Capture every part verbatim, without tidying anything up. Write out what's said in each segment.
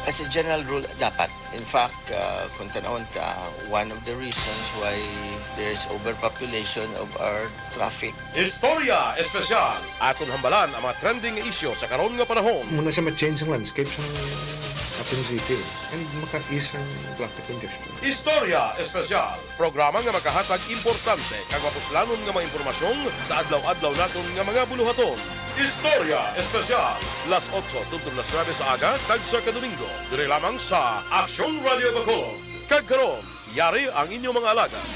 As a general rule, dapat. In fact, uh, kung tanawon ta, one of the reasons why there's overpopulation of our traffic. Istorya Espesyal. Aton hambalan ang mga trending nga isyu sa karon nga panahon. Muna siya ma-change ang landscape sa ating city and maka-ease ang traffic congestion. Istorya Espesyal. Programa nga makahatag importante kag mapuslanon nga mga impormasyon sa adlaw-adlaw naton nga mga buluhaton. Istorya Espesyal, las otso tubtob las nuebe sa aga, tagsa ka Domingo, diri lamang sa Aksyon Radio Bacolod. Kag karon, yari ang inyong mga alagad.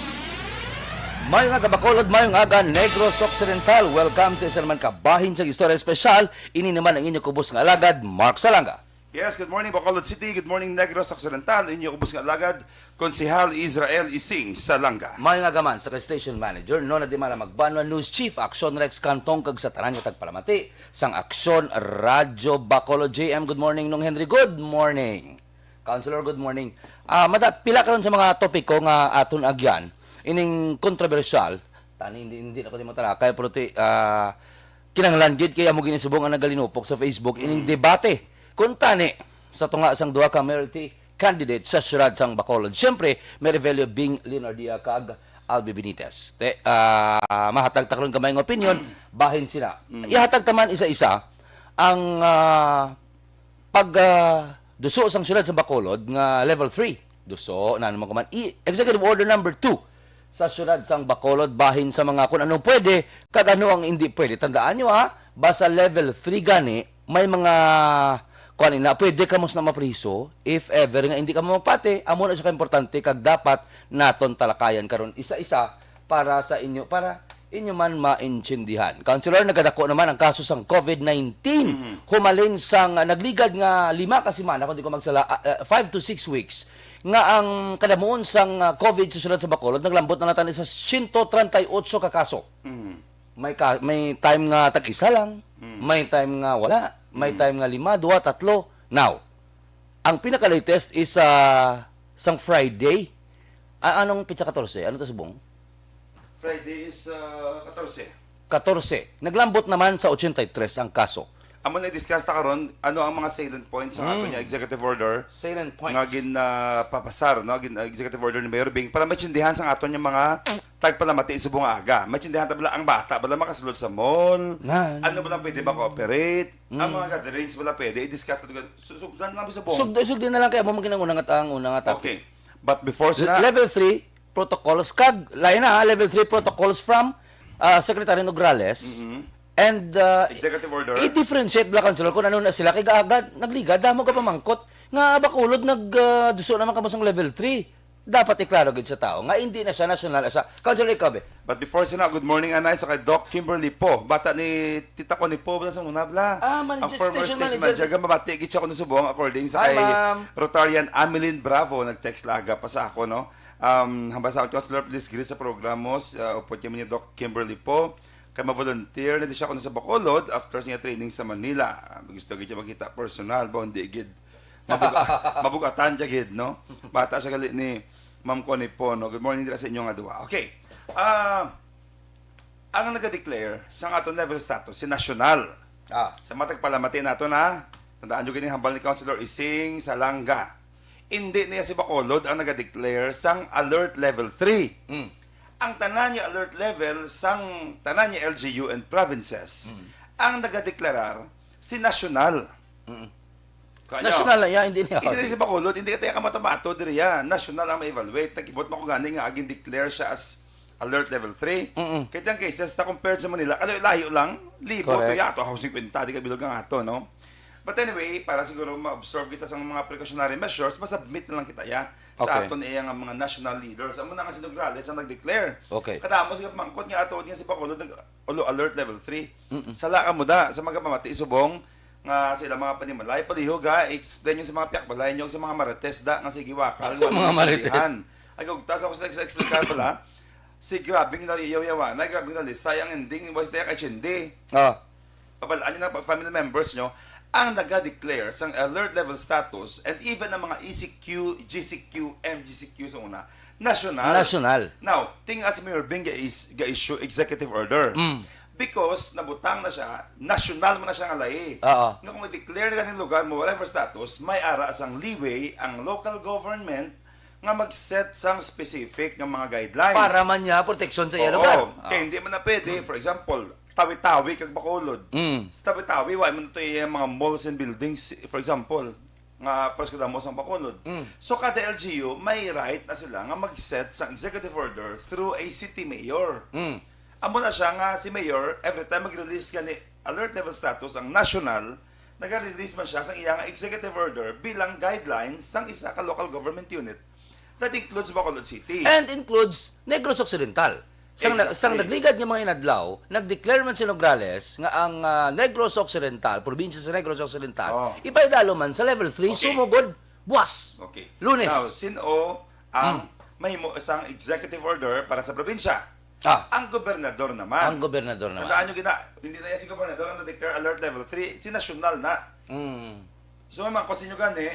Mayong aga, Bacolod, mayong aga, Negros Occidental. Welcome sa isa naman ka bahin sa Istorya Espesyal. Ini naman ang inyong kubos nga alagad, Mark Salanga. Yes, good morning, Bacolod City. Good morning, Negros Occidental. Inyo ubos nga alagad, Konsehal Israel Ising Salanga. May nga gaman sa kay station manager, no, na di mala magbanwa, news chief, Aksyon Rex Cantong, kag sa tanan nga tagpalamati sang Aksyon Radyo Bacolod. J M, good morning, Nung Henry, good morning. Councilor, good morning. Ah, mada, pila karon sa mga topiko nga aton agyan, ining kontrobersyal, tani, hindi, hindi na ko di matalakay, pero ti, ah, kinahanglan gid kay amo gini subong ang nagalinupok sa Facebook, ining Mm. debate. Kung tani, sa tunga sang duha ka mayoralty candidate sa siyudad sang Bacolod. Siyempre, Mary Velio Bing Leonardia kag Albi Benitez. Te, ah, mahatag ta karon gamay nga opinion, bahin sila. Mm. Ihatag ta man isa-isa ang, ah, pag, ah, duso sang siyudad sa Bacolod nga level three. Duso, na naman kuman. I, Executive Order number two sa siyudad sang Bacolod bahin sa mga kung anong pwede kag ano ang hindi pwede. Tandaan nyo, ha, basta level three gani, may mga kuan ina, pwede ka mo na mapriso if ever nga hindi ka mo magpati. Amo na siya ka-importante kag dapat naton talakayan karon isa-isa para sa inyo, para inyo man maintindihan. Councilor, nagadako naman ang kaso sang covid nineteen. Mhm. Humalin sang, ah, nagligad nga lima ka semana, kung di ko magsala, ah, ah, five to six weeks, nga ang kadamuon sang, ah, covid sa siyudad sa Bacolod, naglambot na lang tani sa siyento treinta y ocho ka kaso. Mhm. May ka-, may time nga tag-isa lang, Mm. may time nga wala, may Mm. time nga lima, duha, tatlo. Now, ang pinaka-latest is, ah, sang Friday. Ah, anong petsa katorse? Ano to subong? Friday is, ah, katorse. Katorse. Naglambot naman sa ochenta y tres ang kaso. Amo na i-discuss ta karon, ano ang mga salient points sa Mm. ato niya executive order Salient points. nga gin, ah, papasar, no? Gin, ah, executive order ni Mayor Bing para maintindihan sa ato niya mga tagpalamati subong nga aga. Maintindihan ta bala ang bata, bala makasulod sa mall. Na, Ano bala pwede maka-operate? Ang Mm. mga gatherings bala pwede i-discuss nato. Su-, sugdan lang subong. Sugdi, sugdi na lang kay amo man ginang una nga ta-, ang una nga topic. Okay. But before Le-, sina level three, protocols kag, lain na, ha, level three protocols from, ah, Secretary Nograles. Mhm. And, ah, Executive order. I-differentiate bala, Councilor, kung ano na sila. Kay ga-, ga-, nagligad, damo ka pamangkot. Nga, Bacolod, nag, ah, duso naman kamo sang level three. Dapat iklaro gid sa tao nga hindi na siya national as a, Councilor, ikaw, be. But before sina, good morning, anay, sa kay Doc Kimberly Po. Bata ni Tita ko ni Po, bala sa una, bala. Ah, manager, Ang former station station manager. manager. Gamabati gid siya kuno subong, according sa Hi, kay ma'am. Rotarian Amelin Bravo, nag-text laga pa sa ako, no? Um, hambal sa ako, Councilor, please greet sa programa, uh, upod kami ni Doc Kimberly Po. Kay ma-volunteer na di siya kuno sa Bacolod after sa iya training sa Manila. Ah, gusto gid siya makita personal, ba, hindi gid. Mabug-, mabugatan siya gid, no? Bata siya gali ni Ma'am Connie Po, no? Good morning dira sa inyo nga duha. Okay. Ah, ang naga-declare sa aton level status, si national. Ah. Sa mga tagpalamati nato na, tandaan nyo gini hambal ni Councilor Ising Salanga. Hindi niya si Bacolod ang naga-declare sang alert level three. Mm. Ang tanan niya alert level sang tanan niya L G U and provinces. Mm. Ang nagadeklarar si national. Mm. Kanya, National na yan, hindi niya. hindi si Bacolod, hindi ka tayo kamato-mato diri ya. National ang ma-evaluate. Nag-ibot mo ko gani nga agin declare siya as alert level three. Mm-mm. Kaya ang cases na compared sa Manila, kalayo-layo lang, libo, Correct. Kaya ato, ako fifty, di ka bilog ang ato, no? But anyway, para siguro ma-observe kita sa mga precautionary measures, masubmit na lang kita ya sa Okay. aton iya nga mga national leaders. Amo na nga si Nograles ang nag-declare. Okay. Kadamo sa mangkot nga ato nga si Bacolod nag-, alo-, alert level three. Mm-mm. Sala ka mo da sa mga pamati subong nga sila mga panimalay, palihog ha, explain nyo sa mga piakbalay nyo, sa mga marites da, nga sige wakal, Mga marites. Ay, kung tas ako sa, sa explicar pala, si grabing na iyaw-yawa na, grabing na lisay ang ending, was tayo kay Chindi. Ah. Pabalaan nyo na pag family members nyo, ang naga-declare sang alert level status and even ang mga E C Q, G C Q, M G C Q sa una, national. National. Now, tingnan si Mayor Bing ga-, is, ga-issue executive order. Mm. Because nabutang na siya, national man na siya nga lahi. Oo. Nga kung i-declare na ganing lugar mo, whatever status, may ara sang leeway ang local government nga mag-set sang specific nga mga guidelines. Para man niya protection sa iya Oo. lugar. Oo. Kaya hindi man na pwede, for example, Tawi-Tawi kag Bacolod. Mm. Sa Tawi-Tawi, wa man to iya mga malls and buildings, for example, nga pares kadamo sang Bacolod. Mm. So, kada L G U, may right na sila nga mag-set sang executive order through a city mayor. Mm. Amo na siya nga si mayor, every time mag-release gani alert level status ang national, naga-release man siya sang iya nga executive order bilang guidelines sang isa ka local government unit that includes Bacolod City. And includes Negros Occidental. Sang na-, sang Exactly. nagligad nga mga inadlaw, nag-declare man si Nograles nga ang, ah, Negros Occidental, probinsya sa Negros Occidental, Oh. ipaidalo man sa level three, Okay. sumugod, buwas. Okay. Lunes. Now, sin-o ang Hmm. mahimo sang executive order para sa probinsya? Ah. Ang gobernador naman. Ang gobernador naman. Tandaan nyo, gina, hindi na yan si gobernador ang na-declare alert level three, si nasyonal na. Mm. So, mamangkot sa inyo gani,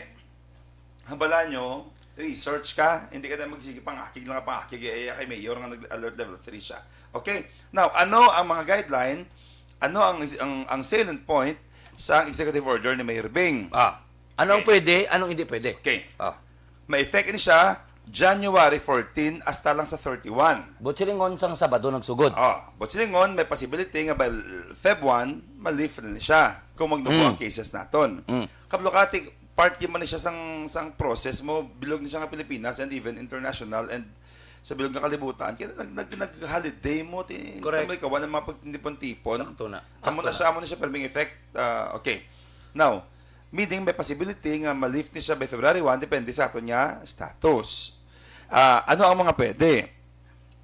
habala nyo, research ka, hindi ka na magsige pangakig lang, pangakig, eh, kay mayor nga nag-alert level three siya. Okay? Now, ano ang mga guideline? Ano ang, ang, ang salient point sa executive order ni Mayor Bing? Ah. Anong Okay. pwede? Anong hindi pwede? Okay. Ah. May effect ni siya January fourteen hasta lang sa thirty-one. Buot silingon sang Sabado nagsugod. Oh, buot silingon, may possibility nga by Feb one, ma-lift na ni siya kung magdugo Mm. ang cases naton. Mm. Kablo ka, ti-, part gyud man ni siya sang, sang process mo, bilog ni siya nga Pilipinas and even international and sa bilog nga kalibutan. Kaya nag-, nag-, nag-holiday mo, ti-, Correct. Tamo ikaw, ang mga pagtipon-tipon. Sakto na. Amo Sakto na na. siya, amo na siya, perming effect. Ah, okay. Now, meaning may possibility nga ma-lift ni siya by February one, depende sa aton nga status. Ah, ano ang mga pwede?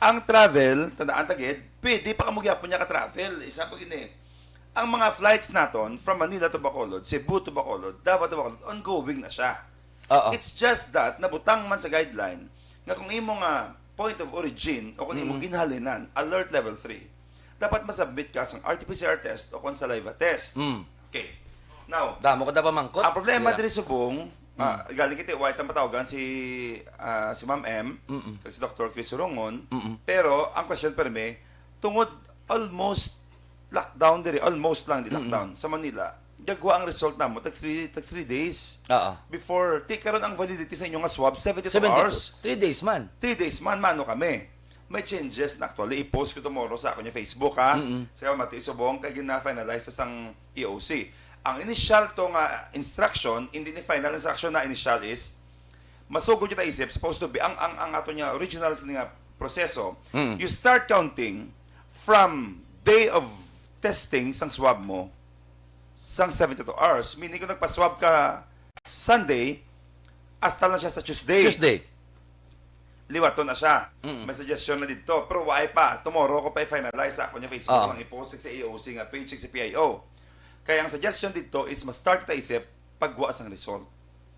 Ang travel, tandaan ta gid, pwede pa kamo gyapon niya ka-travel. Isa pa gini. Ang mga flights naton from Manila to Bacolod, Cebu to Bacolod, Davao to Bacolod, ongoing na siya. Oo. It's just that nabutang man sa guideline nga kung imo nga point of origin o kung imo Mm. ginhalinan, alert level three, dapat masubmit ka sang R T P C R test o kung saliva test. Mm. Okay. Now, Damo ka dapat mangkot. Ang problema Dira. diri subong, ah, Mm. galing kita, wa itang patawagan si, ah, si Ma'am M, Mm-mm. kag si Doctor Chris Surongon, Mm-mm. pero ang question permi, tungod almost lockdown diri, almost lang di Mm-mm. lockdown, sa Manila, gagwa ang result namo, tag three, tag three days Oo. before, ti karon ang validity sa inyo nga swab, seventy-two Seventy-two. hours. Three days man. Three days man, mano kami. May changes na actually. I-post ko tomorrow sa akon yung Facebook, ha? Mm-mm. Sa Mati Subong, kay gina-finalize to sang E O C. Ang initial to nga instruction, hindi ni final instruction na initial is, masugod kita isip, supposed to be, ang, ang, ang ato niya original sa nga proseso, Mm. you start counting from day of testing sang swab mo, sang seventy-two hours. Meaning kung nagpa-swab ka Sunday, hasta lang siya sa Tuesday. Tuesday. Liwaton na siya. Mm. May suggestion na dito. Pero why pa? Tomorrow ko pa i-finalize sa ako niya Facebook Ah. lang i-post sa E O C nga page sa P I O. Kaya ang suggestion dito is ma-start kita isip pagwa sang result.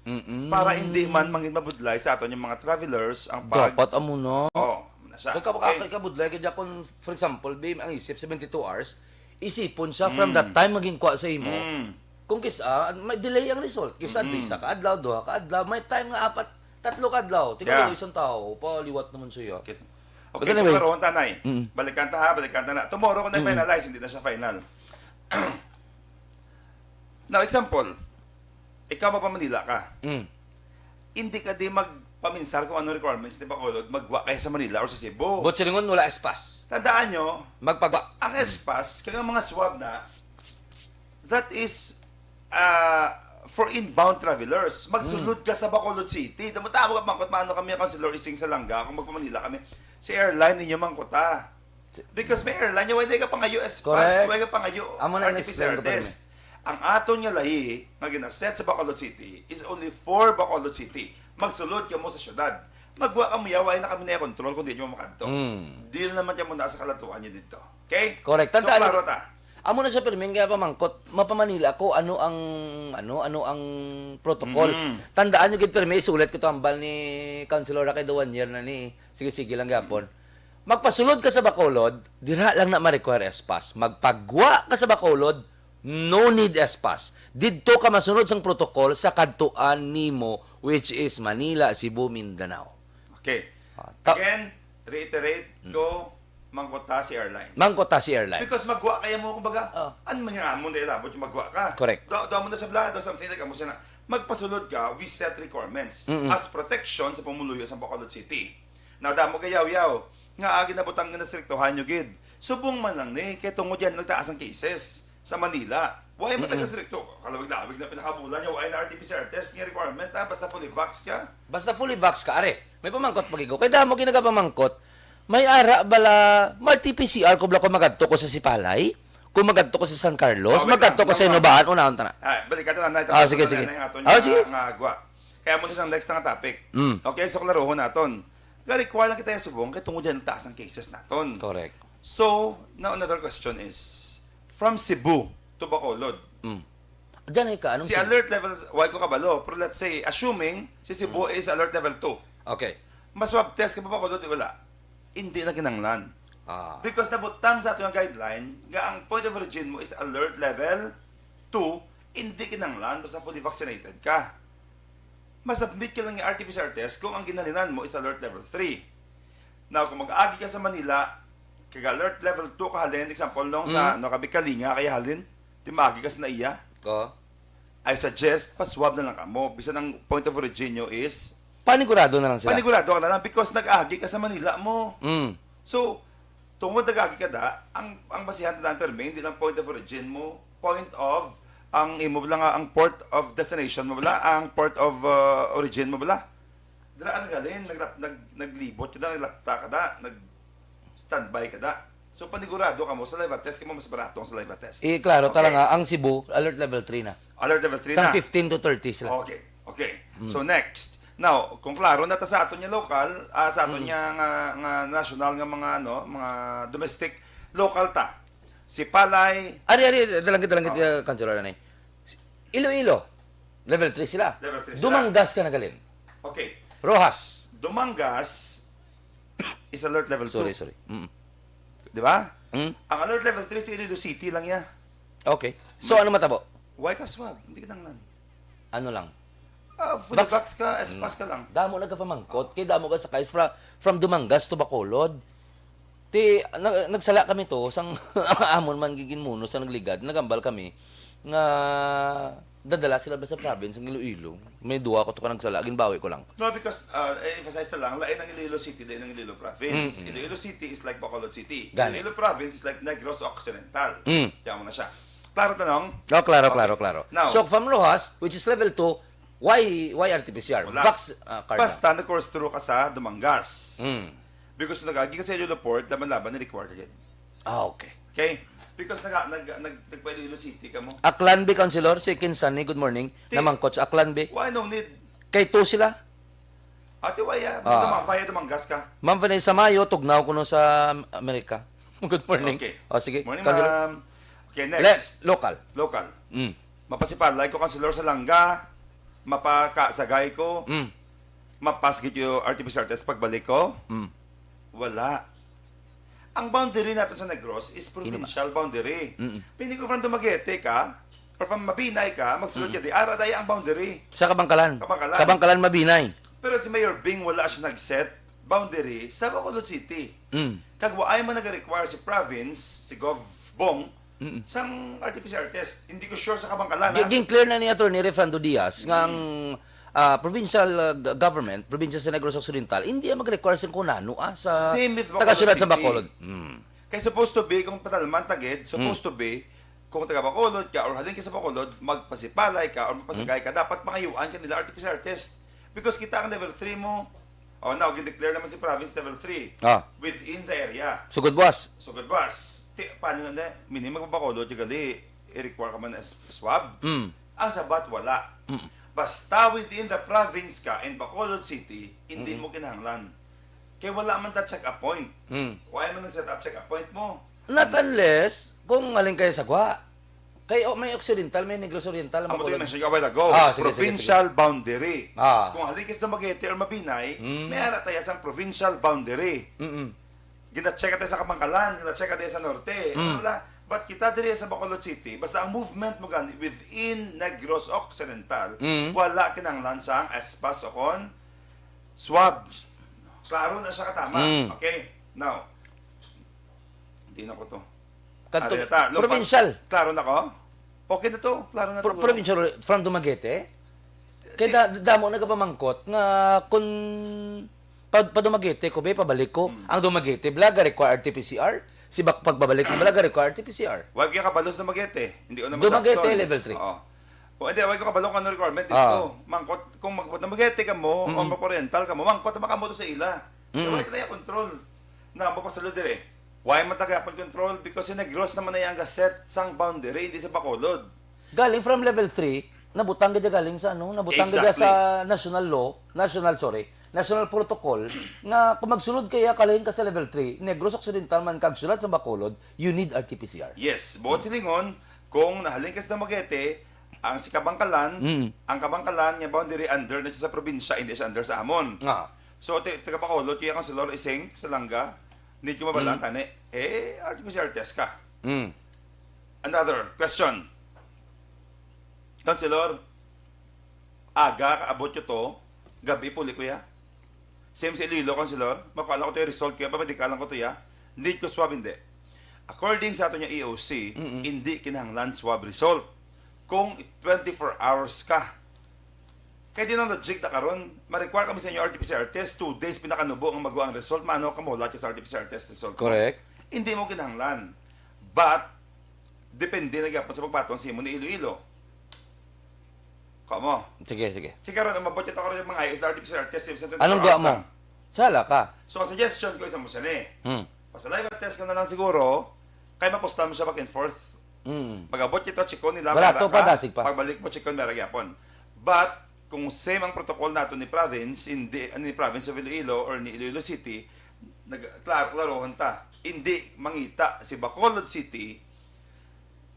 Mm-mm. Para hindi man mangin mabudlay sa aton yung mga travelers ang pag- Dapat amo na. Oh, na siya. Kaya kapag Okay. ako ikabudlay, kaya kung, for example, babe, ang isip, seventy-two hours, isipon siya from Mm. that time maging kwa sa imo. Mm. Kung kisa, may delay ang result. Kisa, Mm. isa ka adlaw, duha ka adlaw, may time nga apat, tatlo ka adlaw. Tingnan Yeah. mo, isang tao, paliwat naman siya. Kis-, But okay, so anyway. karon, tanay. Mm. Balikan ta ha, balikan ta na. Tomorrow ko na Mm. finalize, hindi na siya final. Now, example, ikaw magpa-Manila ka. Mm. Hindi ka di magpaminsar kung ano requirements ni Bacolod, magwa kaya sa Manila or sa Cebu. But silingon, wala S-Pass. Tandaan nyo, Magpag- ang S-Pass, kaya mga swab na, that is, ah, for inbound travelers. Magsulod Mm. ka sa Bacolod City. Damo tamo ka mangkot, maano kami ang Councilor Ising sa Langga, kung magpa-Manila kami, sa airline ninyo mangkota. Because may airline, wala ka pangayo S-Pass, Correct. wala ka pangayo Amo na R T P C R in-explain ko pa rin test. Ang aton nga lahi, nga ginaset sa Bacolod City, is only for Bacolod City. Magsulod ka mo sa syudad. Magwa ka mo, yawa na kami na control kung di nyo makadto. Mm. Deal naman ka mo na sa kalatuan nyo dito. Okay? Correct. So, Tandaan, klaro ta. Amo na siya, Fermin, kaya pamangkot, mapamanila ko, ano ang, ano, ano ang protocol. Mm. Tandaan nyo gid, Fermin, isulat ko to hambal ni Councilor Roque, the one year na ni, sige, sige lang gyapon. Magpasulod ka sa Bacolod, dira lang na ma-require S-Pass. Magpagwa ka sa Bacolod, no need S-Pass. Didto ka masunod sang protocol sa kadtuan nimo, which is Manila, Cebu, Mindanao. Okay. Ah, ta- Again, reiterate Mm. ko, Mangkot ta si airline. Mangkot ta si airline. Because magwa kaya mo, kumbaga, Oh. ano man nga amon na ilabot yung magwa ka? Correct. Do, do mo na sa blado, something like, amo siya na. Magpasulod ka, we set requirements Mm-mm. as protection sa pumuluyo sa Bacolod City. Now, damo kay yaw-yaw, nga agi na butang nga nastriktuhan nyo gid. Subong man lang ni, kay tungod yan nagtaas ang cases sa Manila. Why mo Mm-mm. taga-strikto? Kalawig-lawig na pinakabulan niya, why na R T P C R test nga requirement, ha? Basta fully vax ka. Basta fully vax ka, are. May pamangkot pa gid ko. Kay damo ginagapamangkot. May ara bala, mag-T P C R ko bala kung magadto ko sa Sipalay, kung magadto ko sa San Carlos, Ah, wait magadto lang, ko sa wait lang. Inubaan, unahon ta na. Ah, balik ka na, Ah, sige, sige. Ang aton Ah, nga, sige, sige. nga agwa. Kaya mo na siyang next nga topic. Mm. Okay, so klarohon naton. Ga-require lang kita subong kay tungod yan taas ang cases naton. Correct. So, now another question is, from Cebu to Bacolod, Mm. Diyan ay ka, anong si alert level, why ko kabalo? Pero let's say, assuming si Cebu is alert level two, Okay. mas swab test ka pa Bacolod, di wala. Hindi na kinanglan. Ah. Because nabutang sa ato nga guideline nga ang point of origin mo is alert level two, hindi kinanglan basta fully vaccinated ka. Masubmit ka lang yung R T P C R test kung ang ginhalinan mo is alert level three. Now, kung mag-agi ka sa Manila, kag alert level two ka halin, example, nung sa, Mm. no, kabi Kalinga kaya halin, di maagi ka sa naiya. Ko. I suggest, pa-swab na lang kamo. Bisan ang point of origin nyo is, Panigurado na lang sila. Panigurado ka na lang because nag-agi ka sa Manila mo. Mm. So, tungod nag-agi ka da, ang, ang basihan na lang permi, hindi lang point of origin mo, point of, ang imo lang, ang port of destination mo bala, ang port of uh, origin mo bala. Dira ka naghalin, naglap, nag, naglibot ka da, naglapta ka da, nag-standby ka da. So, panigurado ka mo, saliva test ka mo, mas barato ang saliva test. Eh, klaro, Okay. talaga, ang Cebu, alert level three na. Alert level three Sang na. fifteen to thirty sila. Okay, okay. So next. Now, kung klaro na ta sa aton nga local, ah, sa aton nga, nga, nga national nga mga, ano, mga domestic, local ta. Sipalay. Ari, ari, dalang kita, dalang kita, Councilor, ano eh. Iloilo, level three sila. Level three sila. Dumangas ka na galin. Okay. Roxas. Dumangas is alert level Sorry, two. Sorry. Mm. Di ba? Mm. Ang alert level three sa Iloilo City lang ya. Okay. So, ano matabo? Why ka swab? Hindi ka nanglan. Ano lang? Ah, fully Vax- vax ka, S pass ka lang. Damo nagkapamangkot, kay damo ka sakay from, from Dumangas to Bacolod. Ti, na, nagsala kami to, sang amon man giginmuno, sa nagligad, nagambal kami, nga dadala sila ba sa province, ang Iloilo. May duha ko to ka nagsala, ginbawi ko lang. No, because, uh, I-emphasize na lang, lain ang Iloilo City, lain ang Iloilo Province. Mm, mm. Iloilo City is like Bacolod City. Gani. Iloilo Province is like Negros Occidental. Mm. Kaya mo na siya. Klaro tanong? Oh, klaro, Okay. klaro, klaro. Now, So, from Roxas, which is level two, why, why R T P C R? Wala. Vax, ah, card na. Basta nag-cross through ka sa Dumangas. Mm. Because kung nag-agi ka sa Iloilo Port, laban-laban ni required ka gid. Ah, okay. Okay? Because nag nag nag nagpa-Iloilo City ka mo. Aklan B, Councilor, si Kinsani, good morning. Ti- Namangkot sa Aklan B. Why no need? Kay two sila. Ate, why ah? Ah. Basta Dumang-, via Dumangas ka. Ma'am Vanessa Mayo, tugnaw kuno sa Amerika. Good morning. Okay. Oh, sige. Morning, Councilor. ma'am. Okay, Le- next. local. Local. Mm. Mapasipalay ko, Councilor, sa langga. Mapakasagay ko. Mm. Mapas gid yung R T P C R test pagbalik ko. Mm. Wala. Ang boundary natin sa Negros is provincial boundary. Mm-mm. Pwede ko from Dumaguete ka, or from Mabinay ka, magsulod ka di, ara daya ang boundary. Sa Kabangkalan. Kabangkalan. Kabangkalan, Mabinay. Pero si Mayor Bing wala siya nag-set boundary sa Bacolod City. Mm. Kag waay man nag-require si province, si Gov Bong, Mm-mm. sang R T P C R test. Hindi ko sure sa Kabangkalan, ha? Gi-, gin-clear na ni Attorney Refrando Diaz nga ang, ah, provincial, ah, g-, government, provincial sa Negros Occidental, hindi ang mag-require sa kung nano, ah, sa Same with taga-syudad sa Bacolod City. Mm. Kaya supposed to be, kung padalman tagid, supposed Mm. to be, kung taga Bacolod ka or halin ka sa Bacolod, magpasipalay ka or magpasagay ka, dapat mangayuan ka nila R T P C R test. Because kita ang level three mo. Oh, now, gin-declare naman si province level three Ah. within the area. Sugod buwas. So, good boss. Ti, paano na na? Mini magbabacolod, yung gali, i-require ka man as swab. Mm. Ang sabat, wala. Mm. Basta within the province ka in Bacolod City, hindi Mm. mo kinahanglan. Kaya wala man ta check-up point. Mm. Why man nag-set up check-up point mo? Not unless, kung halin kayo sa Gwa. Kay, oh, may Occidental, may Negros Oriental, Amo to yung Bacolod. mention ko a while ago. Ah, sige, sige, Provincial boundary. Ah. Kung halin ka sa Dumaguete or Mabinay, Mm. may ara tayo sa provincial boundary. Mm-mm. Gina-check tayo sa Kabangkalan, gina-check tayo sa Norte. Mm. Wala. But kita diri sa Bacolod City, basta ang movement mo gani within Negros Occidental, Mm. wala kinahanglan sang S pass o kon swab. Klaro na siya katama. Mm. Okay? Now, Sino ko to? Kadto, Ari na ta. Lumpa- provincial. Klaro na ko? Okay na to. Klaro na Pro- to. Provincial from Dumaguete? Kay da, damo nagapamangkot nga kung pag pa Dumaguete ko, be, pabalik ko. Ang Dumaguete, bala ga-require R T P C R. Si Bak pagbabalik ko, bala ga-require R T P C R. Wag yung kabalos na Dumaguete. Hindi ko na Dumaguete, masakton. Level three. Oo. O, hindi, wag yung kabalos kung ano requirement dito. Ah. Mangkot, kung mag Dumaguete ka mo, o mag-Oriental ka mo, mangkot na makamoto sa ila. Pero wala na yung control. Na mo pasalo dire. Why man tagapon control? Because si Negros naman ay ang gaset sang boundary, hindi sa Bacolod. Galing from level three, nabutang gid galing sa ano, nabutang gid Exactly. sa national law, national, sorry, national protocol, nga kung magsulod kaya kalahin ka sa level three, Negros Occidental man kag siyudad sa Bacolod, you need R T P C R. Yes, buot silingon, kung nahalin ka sa Dumaguete, ang si Kabangkalan, Mm. ang Kabangkalan nga boundary under na siya sa probinsya, hindi siya under sa amon. Nga. So, ti- taga Bacolod, kaya kang si Lord Ising, sa Langga, hindi ko mabalaan tani. Eh, R T P C R test ka. Mm. Another question. Councilor, aga kaabot ko to, gabi puli ko ya. Same sa Iloilo, Councilor, makuha lang ko to yung result kaya, pamedikalan ko to ya. Need ko swab, hindi. According sa ato niya E O C, hindi kinahanglan swab result kung twenty-four hours ka. Kaya di na logic na karon, ma-require kami sa inyo R T P C R test, two days pinakanubo ang magawa ang result, maano ka mo, lahat sa R T P C R test result mo. Correct. Hindi mo kinahanglan. But, depende na gyapon sa pagbaton sa imo ni Iloilo. Kamo. Sige, sige. Kaya karon, ang mabot kita karon yung mga I S na R T P C R test sa Anong gawa mo? Sala ka. So, ang suggestion ko, isa mo siya ni. Hmm. Pasaliva test ka na lang siguro, kay mapostan mo siya back and forth. Mm. Pag-abot kita, chiko nila, Barato pera pa, ka, dasig pa. Pagbalik mo, chiko nila gyapon. But, kung same ang protocol nato ni province, hindi, ni province of Iloilo or ni Iloilo City, nag-, klaro, klarohon ta. Hindi mangita si Bacolod City,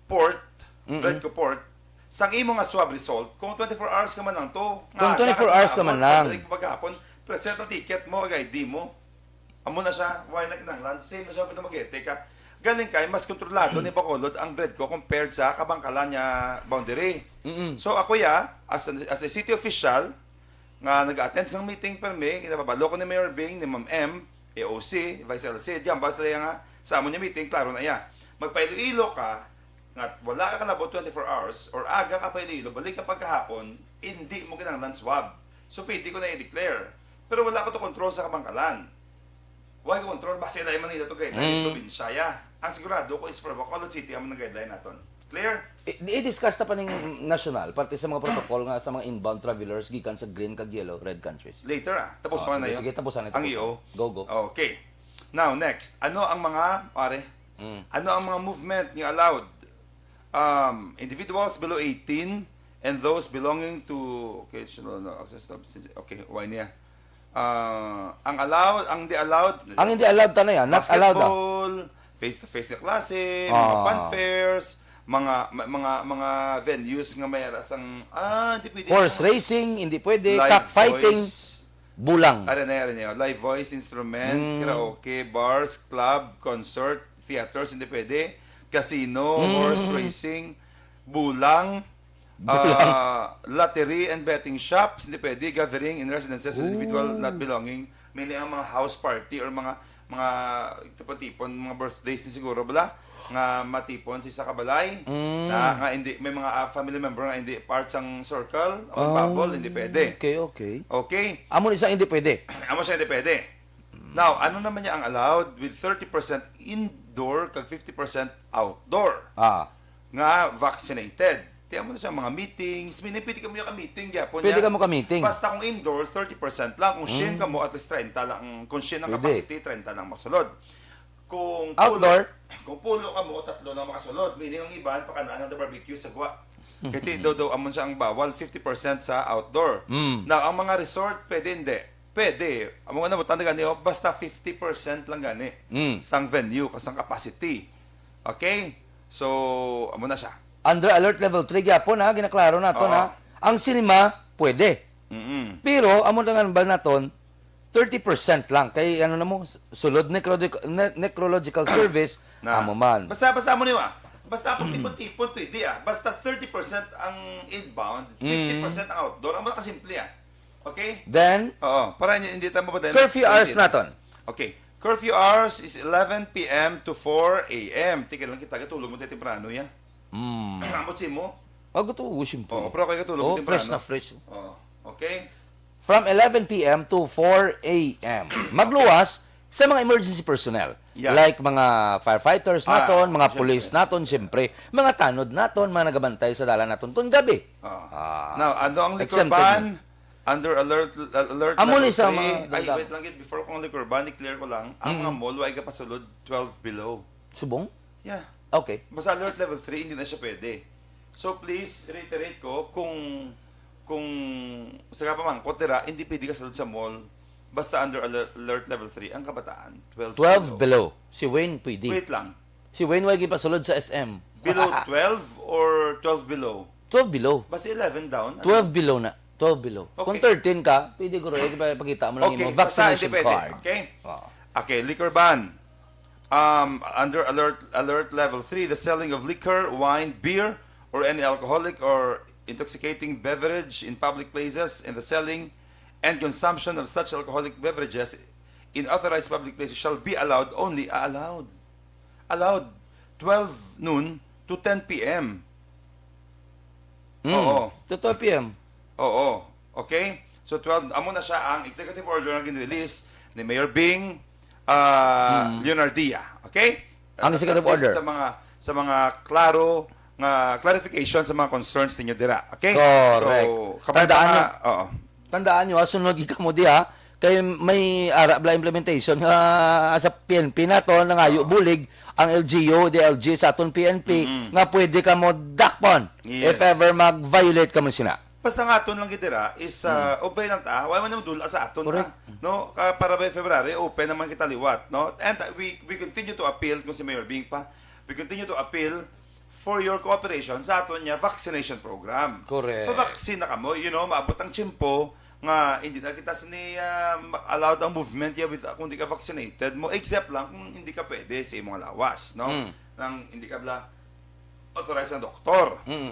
port, Mm-mm. Redco Port, sang imo nga swab result, kung twenty-four hours ka man lang to, Kung nga twenty-four ka hours ka man nakaabot, lang. Balik mo paghapon, present ang ticket mo, ag I D mo. Amo na siya, why na kinahanglan? Same na siya, Dumaguete ka. Galing kay, mas kontrolado ni Bacolod ang Redco compared sa Kabangkalan nga boundary. Mm-mm. So ako ya, as a, as a city official, nga nag-attend sang meeting permi, kinababalo ko ni Mayor Bing, ni Ma'am M, A O C, Vice L C, diyan ba sila nga sa amo niya meeting, klaro na iya. Magpa-Iloilo ka, nga wala ka kalabot twenty-four hours, or aga ka pa Iloilo, balik ka pagkahapon, hindi mo kinahanglan swab. So pwede ko na i-declare. Pero wala ko to control sa Kabangkalan. Why ko control? Basta sila yung Manila to guideline, Mm. probinsya ya. Ang sigurado ko is for Bacolod City, ang mga guideline naton. Clear? I- i-discuss ta pa ning national, parte sa mga protocol nga sa mga inbound travelers gikan sa green kag yellow, red countries. Later ah. Tapos Ah, na sige, yun. sige, tapusan na, Ang tapusan. I O. Go, go. Okay. Now, next. Ano ang mga, pare? Mm. Ano ang mga movement nga allowed? Um, individuals below eighteen and those belonging to, okay, should not access to, okay, why niya? Ah, ang allowed, ang di allowed, Ang hindi allowed, tanay, ah. Not allowed, ah. Basketball, face-to-face na klase, mga Ah. fun fairs, mga ma- mga mga venues nga may arasang, ah, hindi pwede. Horse racing, hindi pwede. Live Cockfighting, voice. Bulang. Are na, are na. Live voice, instrument, Mm. karaoke, bars, club, concert, theaters, hindi pwede. Casino, Mm. horse racing, bulang, Bulang. ah, lottery and betting shops, hindi pwede. Gathering in residences of individual Ooh. not belonging. Meaning ang mga house party or mga mga tipon-tipon, mga birthdays ni siguro bala nga matipon sa isa ka balay Mm. na nga hindi may mga, ah, family member nga hindi part sang circle o Ah, bubble, hindi pwede. Okay, okay. Okay? Amo ni sa hindi pwede. Amo siya, hindi pwede. Now, ano naman niya ang allowed with thirty percent indoor kag fifty percent outdoor Ah. nga vaccinated? Tiyan mo na siya, mga meetings, mini pwede kamo ka meeting gyapon Pwede niya. Kamo ka meeting. Basta kung indoor, thirty percent lang. Kung shin Mm. Kamo, at least treinta lang. Kung shin ang Pwede. Capacity, treinta lang masulod. Kung Outdoor? Pulo, kung pulo kamo, tatlo lang makasulod. Meaning ang iban, pakanaan ang barbecue sa gwa. Kaya daw, daw, amon siya ang bawal, fifty percent sa outdoor. Mm. Now, ang mga resort, pwede hindi. Pwede. Amo nga nabutang na gani, oh, basta fifty percent lang gani Mm. sang venue, ka- sang capacity. Okay? So, amo na siya. Under alert level three gyapon, ha, ginaklaro naton, Oo. ha. Ang cinema pwede. Mm-mm. Pero amo tangan ba naton thirty percent lang kay ano na mo, sulod necrologic- ne- necrological service Na. Amo man. Basta, basta mo niyo ah. Basta pag tipon-tipon pwede ah. Basta thirty percent ang inbound, Mm. fifty percent ang outdoor. Amo na kasimple ah. Okay? Then Oo, para hindi, hindi tayo mapadala. Curfew hours naton. Okay. Curfew hours is eleven p m to four a m. Tigil lang kita, gatulog mo tayo temprano, ya. Mm. Ambot si mo? Ako to, siyempre. Oo, pero ako gatulog mo Oh, temprano. Fresh na fresh. Oo. Okay? From eleven p m to four a m. Magluwas sa mga emergency personnel. Yeah. Like mga firefighters Ah, naton, mga siyempre. Police naton, siyempre. Mga tanod naton, mga nagabantay sa dalan naton tun gabi. Oo. Ah, Now, ano ang liquor exempted ban? na. Under alert, alert Amo level ni sa three. mga Ay, damdam. Wait lang, gid, before kong liquor ban, i-clear ko lang, ang Mm. mga mall, wa gapasulod twelve below. Subong? Yeah. Okay. Basta alert level three, hindi na siya pwede. So please, reiterate ko, kung, kung sa kapamangkot dira, hindi pwede ka sulod sa mall, basta under alert, alert level three, ang kabataan, twelve twelve below. below. Si Wayne pwede. Wait lang. Si Wayne wa gipasulod sa S M. Below twelve or twelve below? Twelve below. Basta eleven down. Ano? Twelve below na. Twelve below. Kung Okay. thirteen ka, pwede guro, eh, pakita mo lang Okay, imo basta vaccination depende. card. Okay? Oo. Okay, liquor ban. Um, under alert, alert level three, the selling of liquor, wine, beer, or any alcoholic or intoxicating beverage in public places and the selling and consumption of such alcoholic beverages in authorized public places shall be allowed only, ah, allowed. Allowed twelve noon to ten p m. Mm. Oo. To twelve p m. Oo. Okay? So twelve, amo na siya ang executive order nga gin-release ni Mayor Bing, ah, Mm. Leonardia. Okay? Ang executive At least order. sa mga, sa mga klaro nga clarification sa mga concerns ninyo dira. Okay? Correct. So, kabay pa Tandaan nga, niyo, oo. Tandaan niyo, ha, sunod gid kamo diha, kay may ara bala implementation nga sa P N P nato, nangayo Oo. bulig ang L G U, D L G sa aton P N P Mm-mm. nga pwede kamo dakpon if Yes. ever mag-violate kamo sina. Basta nga aton lang gid dira is, ah, Mm. obey lang ta, wala man nang dula sa aton, Correct. ah, no? Ka-, para by February, open naman kita liwat, no? And, uh, we, we continue to appeal kung si Mayor Bing pa. We continue to appeal for your cooperation sa aton niya vaccination program. Correct. Pa-vaccine na kamo, you know, maabot ang tiyempo nga hindi na kita sini, ah, ma-, allowed ang movement ya with, kung di ka vaccinated mo, except lang kung hindi ka pwede sa imong lawas, no? Mm. Nang hindi ka bala authorized ng doktor. Mm.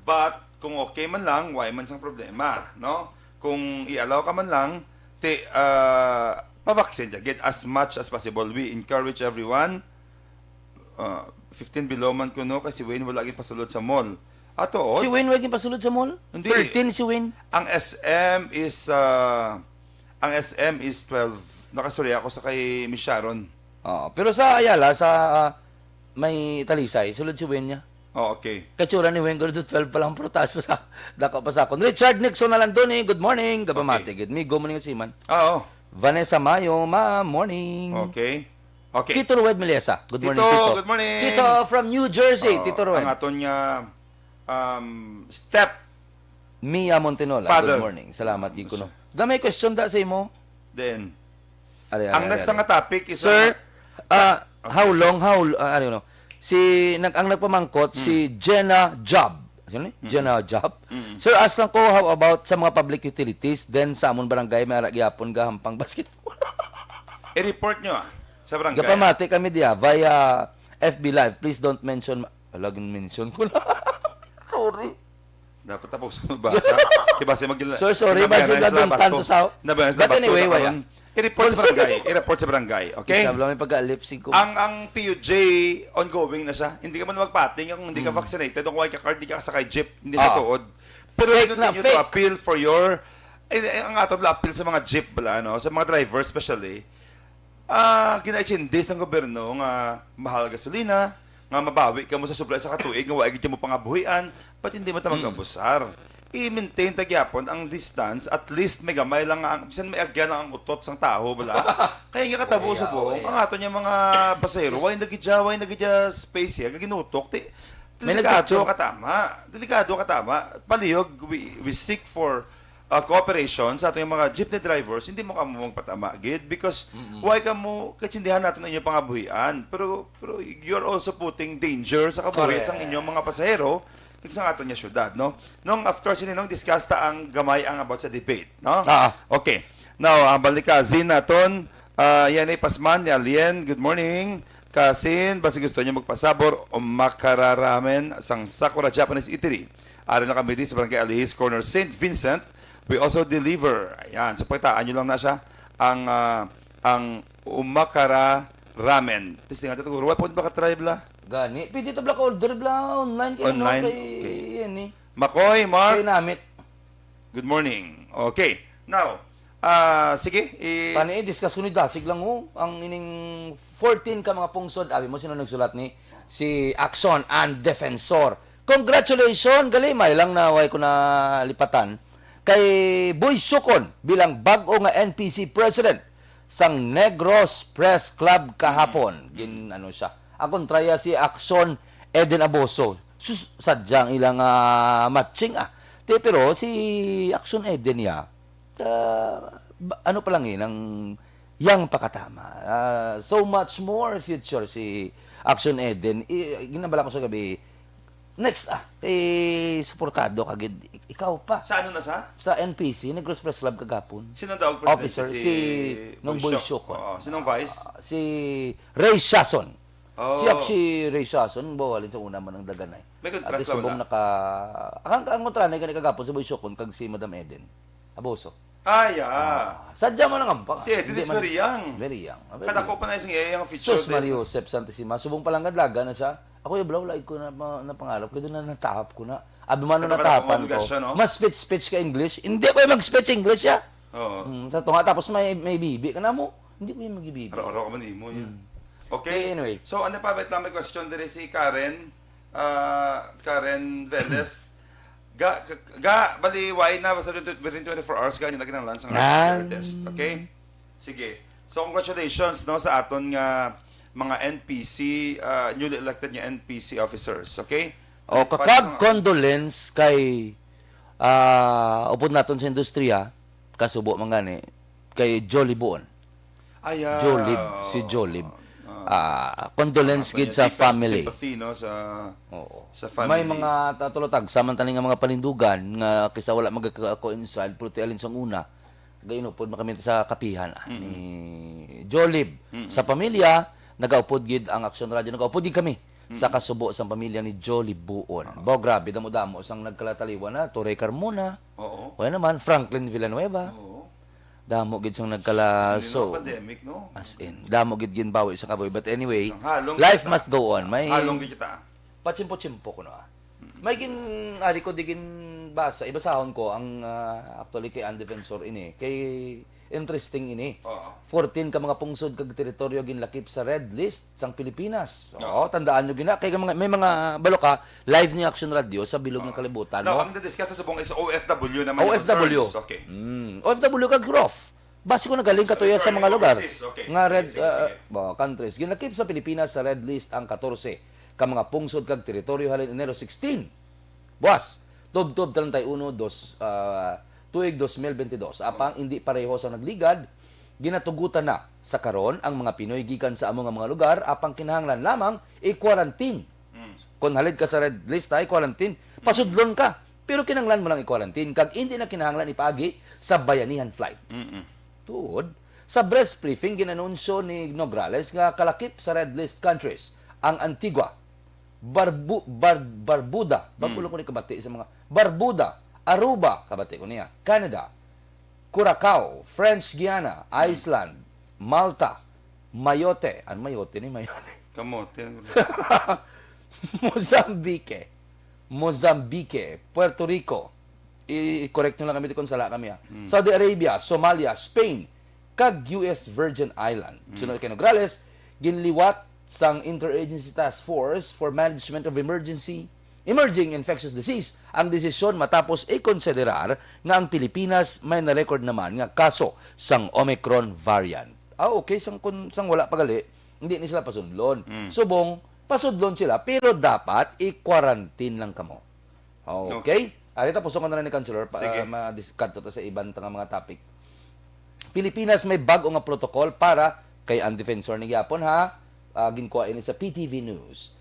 But kung okay man lang, why man sang problema, no? Kung i-allow ka man lang, ti, ah, pa-vaccine get as much as possible. We encourage everyone. Ah, fifteen below man kuno kay si Wayne wala gid pasulod sa mall. Ato, Si Wayne wa gid pasulod sa mall? Hindi. Thirteen si Wayne. Ang S M is, ah, ang S M is twelve. Nakasuri ako sa kay Miss Sharon. Oo, pero sa Ayala, sa, ah, may Talisay, sulod si Wayne niya. Oh, okay. Katsura ni Wayne, gulo twelve pa lang, pero taas pa sa, dako pa sa akon. Richard Nixon Nalandoni, good morning. Gapamati Okay. gid. Migo mo ning siman. Ah, oo. Vanessa Mayo, ma, morning. Okay. Okay. Tito Rued Meliesa, good morning, Tito, Tito. good morning. Tito from New Jersey, Oo, Tito Rued. Ang aton nga, um, step Mia Montenola, Father. good morning. Salamat gid kuno. Gamay question da sa imo. Then, Ari, ari, ang ari, next ari. nga topic is Sir, ang ah, Oh, how sige, long, sige. how, ah, ano, no? Si, nag-, ang nagpamangkot, si Mm. Jenna Job. Sino ni? Mm. Jenna Job. Mm. Sir, ask lang ko, how about sa mga public utilities? Then, sa amon barangay, may ara gyapon gahampang basketball. I-report nyo, ah, sa barangay, ah. Gapamati kami diya via F B Live. Please don't mention ma-, Ala, gin-mention ko na. Sorry. Dapat tapos mo basa. Kay base mag-, Sir, sorry, base ginabayaran sa nadungtan labat to. to sa Nabayaran sa But labat to, anyway, wala. karon. I-report sa Concern. barangay. I-report sa barangay. Okay? Isa lang may pagka-lip sync ko. Ang, ang P U J, ongoing na siya. Hindi ka man magpating kung hindi ka Mm. vaccinated, kung wala ka card, hindi ka sakay jeep, hindi siya Ah. tuod. Pero we Fake na, continue to fake. appeal for your, eh, eh, ang ato bala appeal sa mga jeep bala, no? Sa mga driver especially, ah, ginaitsindi sang gobyerno nga mahal gasolina, nga mabawi kamo sa supply sa katuig nga wa gid kamo pangabuhian, but hindi mo ta Mm. mag-abusar. I-maintain ta gyapon ang distance, at least may gamay lang nga ang, bisan may agyan lang ang utot sang tawo, bala. Kaya nga katabo Oy, subong, oy. ang ato niya mga pasahero, way na gid siya, way na gid siya space ya, gaginutok, ti, May delikado nagpicture. katama. Delikado katama. Palihog, we, we seek for, uh, cooperation sa ato nga mga jeepney drivers, hindi mo kamo magpatama gid because Mm-mm. why kamo kaitsindihan naton ang inyong pangabuhian? Pero, pero you're also putting danger sa kabuhi Correct. sang inyong mga pasahero kag sa aton nga syudad, no? Nung after sini, nung discuss ta ang gamay ang about sa debate, no? Ah. Okay. Now, ang balika, Zin naton, ah, yan ay pasman ni Alien. Good morning. Kasin, basi gusto niyo magpasabor o makararamen sang Sakura Japanese Eatery. Ari na kami di sa Barangay Alihis Corner, Saint Vincent. We also deliver. Ayan. So, pakitaan nyo lang na siya. Ang, ah, ang Umakara Ramen. Testing natin, siguro. Wala pa ba ka-try, bla? Gani. Pwede to, bla, ka-order, bla, online kay, no, Online? Kay, Okay. yan, eh. Makoy, Mark? Kay Namit. Good morning. Okay. Now, ah, sige, i- Tani, i-discuss ko ni Dasig lang, oh. Ang ining fourteen ka mga pungsod, abi mo, sino nagsulat ni? Si Action and Defensor. Congratulations, gali, may lang na way ko nalipatan. Kay Boy Sukon bilang bag-o nga N P C president sang Negros Press Club kahapon. Gin, ano siya. Ang kontraya si Action Eden Aboso. Sus, sadyang ilang, ah, matching, ah. Te, pero si Action Eden niya, ah, ba-, ano pa lang eh, nang yang pakatama. Ah, so much more future si Action Eden. I-, ginabala ko sa gabi, next, ah, eh, suportado ka gid. Ik-, ikaw pa. Sa ano na sa? Sa N P C, Negros Press Club kagapon. Sino daw ang presidente? Officer, si si Nong Boy Boy Shock. Shock. Oo. Sinong vice? Ah, si Ray Siason. Oh. Si Action Ray Siason, bawalin sa una man ang daganay. May At kontrasta subong wala? naka-, ang, ang kontra na gani kagapon si Boy Shock kag si Madam Eden Aboso. Ah, yeah. Ah, sadya man ang ampa. Si Eden Hindi is man very young. Very young. Ah, very Kadako young. pa na isang iya ang feature Sus, test. Mario Joseph Santissima. Subong palangadlaga na siya. Ako yung bro, like ko na pa-, na pangarap. Kaya doon na natahap ko na. Abi man Ano na ka na, natahapan ko. obligasyon, no? Mas speech-speech ka English. Hindi ko yung mag-speech English, ya. Oo. Mm, sa tunga, tapos may, may bibi ka na mo. Hindi ko yung magibibi. Aro-aro ka man imo, ya. Mm. Okay. Eh, anyway. So, ano pa? Wait lang, may question diri si Karen. Ah, Karen Velez. Ga, ga, ga, bali, why na? Basta within twenty-four hours ka, hindi na kinahanglan sa Nan. P C R test. Okay? Sige. So, congratulations, no, sa aton nga mga N P C, ah, newly elected nga N P C officers, okay? O, Ano pa kakag sa condolence kay, ah, upod naton sa industriya, kasubo man gani, kay Jolly Buon. Ay, ah, Jolib, si oo. Jolib. Ah. Ah, condolence Ah, gid sa deepest family. sympathy, no, sa, Oo. sa family. May mga ta-, tulo tagsa man tani nga mga panindugan nga kisa wala magka-coincide, pero ti alin sang una, Gainupod man kami sa kapihan, ah, Mm-mm. ni Jolib. Mm-mm. Sa pamilya, nagaupod gid ang Action Radio, nagaupod gid kami sa Mm-mm. kasubo sang pamilya ni Jolib Buon. Oo. Bo, grabe, damo-damo sang nagkalataliwan na. Torre Carmona. Oo. Wala naman, Franklin Villanueva. Oo. Damo gid sang nagkala-, Sino so, pandemic, no? As in, damo gid ginbawi sa kabuhi. But anyway, Ang halong life kita. must go on. May Halong gid kita. Patsimpo-tsimpo ko na. May gin-, ari ko di ginbasa, ibasahon ko ang, ah, actually kay Ann Defensor ini. Kay interesting ini. Oo. Fourteen ka mga pungsod kag teritoryo ginlakip sa red list sang Pilipinas. Oo. Oo, tandaan nyo gina. Kay mga, may mga balo ka, live ni Action Radio sa bilog ng Oo. kalibutan, Now, no? Ang na-discuss na subong is O F W naman yung O F W. concerns. Okay. Mm. O F W kag rough. Basi ko nagaling katuya sa mga lugar Overseas, okay. nga Sige, red, sige, uh, sige. uh, countries. Ginlakip sa Pilipinas sa red list ang katorse ka mga pungsod kag teritoryo halin Enero sixteen. Buwas, tubtob treinta y uno, dos, ah, tuig dos mil bentidós. Apang hindi pareho sa nagligad, ginatugutan na sa karon ang mga Pinoy gikan sa amo nga mga lugar, apang kinahanglan lamang i-quarantine. Mm. Kung halid ka sa red list, ay quarantine, pasudlon ka. Pero kinahanglan mo lang i-quarantine, kag hindi na kinahanglan ipaagi sa bayanihan flight. Mm-mm. Tuod, sa press briefing, ginanunsyo ni Nograles nga kalakip sa red list countries ang Antigua, Barbu-, Bar-, Barbuda, bago Hmm. lang ko ni kabati sa mga, Barbuda, Aruba, kabati ko niya, Canada, Curacao, French Guiana, Hmm. Iceland, Malta, Mayotte, ano Mayotte ni Mayotte? Kamote. Mozambique, Mozambique, Puerto Rico, i-, i-correct nyo lang kami kung sala kami, ha. Hmm. Saudi Arabia, Somalia, Spain, kag U S Virgin Island. Mm. Sunod kay Nograles, ginliwat sang Interagency Task Force for Management of Emergency, Emerging Infectious Disease ang desisyon matapos ikonsiderar nga ang Pilipinas may na-record naman nga kaso sang Omicron variant. Ah, okay, sang kun-, sang wala pa gali, hindi ni sila pasudlon. Mm. Subong, pasudlon sila, pero dapat i-quarantine lang kamo. Okay? Okay. Ari, tapuson ko na lang ni Councilor pa, Sige. ah, ma-dis-, kadto ta sa iban ta nga mga topic. Pilipinas may bag-o nga protocol para kay Ann Defensor ni gyapon, ha. Ah, ginkuha ini sa P T V News.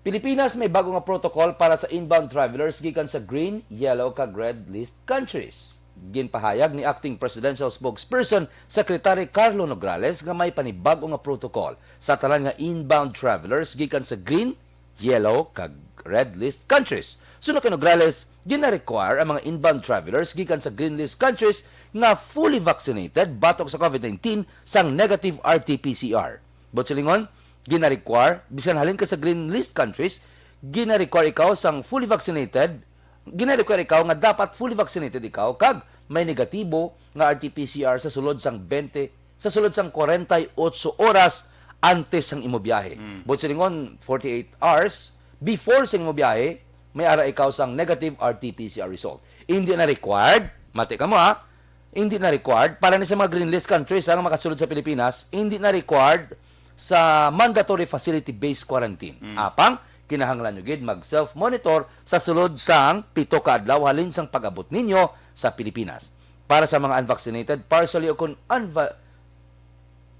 Pilipinas may bag-o nga protocol para sa inbound travelers gikan sa green, yellow, kag red list countries. Ginpahayag ni Acting Presidential Spokesperson Secretary Carlo Nograles nga may panibag-o nga protocol sa tanan nga inbound travelers gikan sa green, yellow, kag red list countries. Suno kay Nograles, gina-require ang mga inbound travelers gikan sa green list countries nga fully vaccinated batok sa COVID nineteen sang negative R T P C R. Buot silingon, gina-require, bisan halin ka sa green list countries, gina-require ikaw sang fully vaccinated, gina-require ikaw nga dapat fully vaccinated ikaw kag may negatibo nga R T P C R sa sulod sang twenty, sa sulod sang forty-eight oras antes sang imo biyahe. Mm. Buot silingon, forty-eight hours before sa imo biyahe, may ara ikaw sang negative R T P C R result. Hindi na required, mati ka mo ha, hindi na required para ni sa mga green list countries ang makasulod sa Pilipinas, hindi na required sa mandatory facility-based quarantine. Mm. Apang, kinahanglan nyo gid mag-self-monitor sa sulod sang pito ka adlaw halin sang pag-abot ninyo sa Pilipinas. Para sa mga unvaccinated, partially o kung unva-,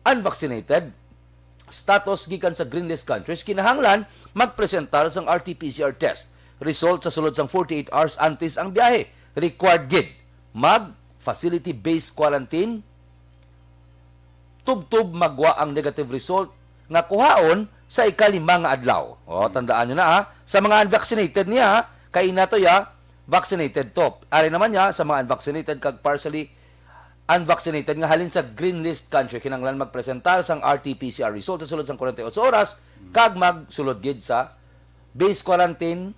unvaccinated, status gikan sa green list countries, kinahanglan magpresentar sang R T P C R test result sa sulod sang forty-eight hours antes ang biyahe. Required gid mag facility-based quarantine tubtob magwa ang negative result nga kuhaon sa ikalima nga adlaw. O, tandaan nyo na, ha. Sa mga unvaccinated niya, ha, kay ina to ya, vaccinated to. Ari naman niya, sa mga unvaccinated kag partially unvaccinated nga halin sa green list country, kinahanglan magpresentar sang R T P C R result sa sulod sang forty-eight oras, kag magsulod gid sa base quarantine,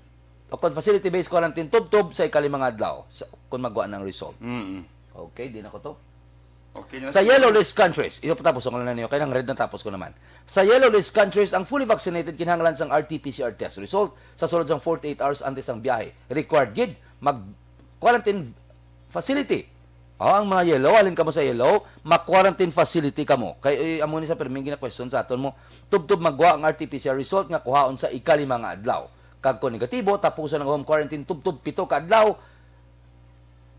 o kon facility-based quarantine, tubtob sa ikalima nga adlaw sa, kung magwa ng result. Mm-mm. Okay, di na ko to. Okay na Sa siguro. Yellow list countries, ito patapos ko na niyo, kaya nang red na tapos ko naman. Sa yellow list countries, ang fully vaccinated kinahanglan sang R T P C R test result sa sulod sang forty-eight hours antes ang biyahe. Required gid mag-quarantine facility. O, ang mga yellow, halin kamo sa yellow, ma-quarantine facility kamo. Kay, eh, amo ni sa perming gina-question sa aton mo, tubtob magwa ang R T P C R result nga kuhaon sa ikalima nga adlaw. Kag kung negatibo, tapuson ang home quarantine tubtob pito ka adlaw.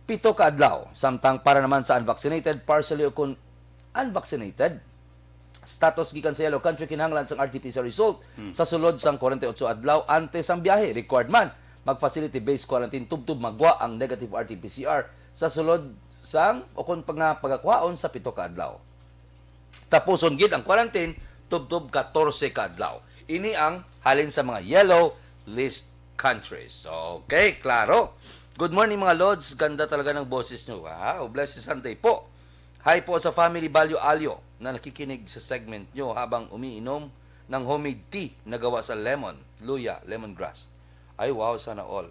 Pito ka adlaw. Samtang para naman sa unvaccinated, partially o kung unvaccinated, status gikan sa yellow country, kinahanglan sang R T P C R result Hmm. sa sulod sang forty-eight adlaw antes ang biyahe. Required man, mag-facility-based quarantine tubtob magwa ang negative R T P C R sa sulod sang o kung pag-, pagakuhaon sa pito ka adlaw. Tapuson gid ang quarantine tubtob katorse ka adlaw. Ini ang halin sa mga yellow list countries. Okay, klaro. Good morning, mga lods. Ganda talaga ng boses nyo. Wow, blessed Sunday po. Hi po sa family Balyo Alyo na nakikinig sa segment nyo habang umiinom ng homemade tea na gawa sa lemon, luya, lemongrass. Ay, wow, sana all.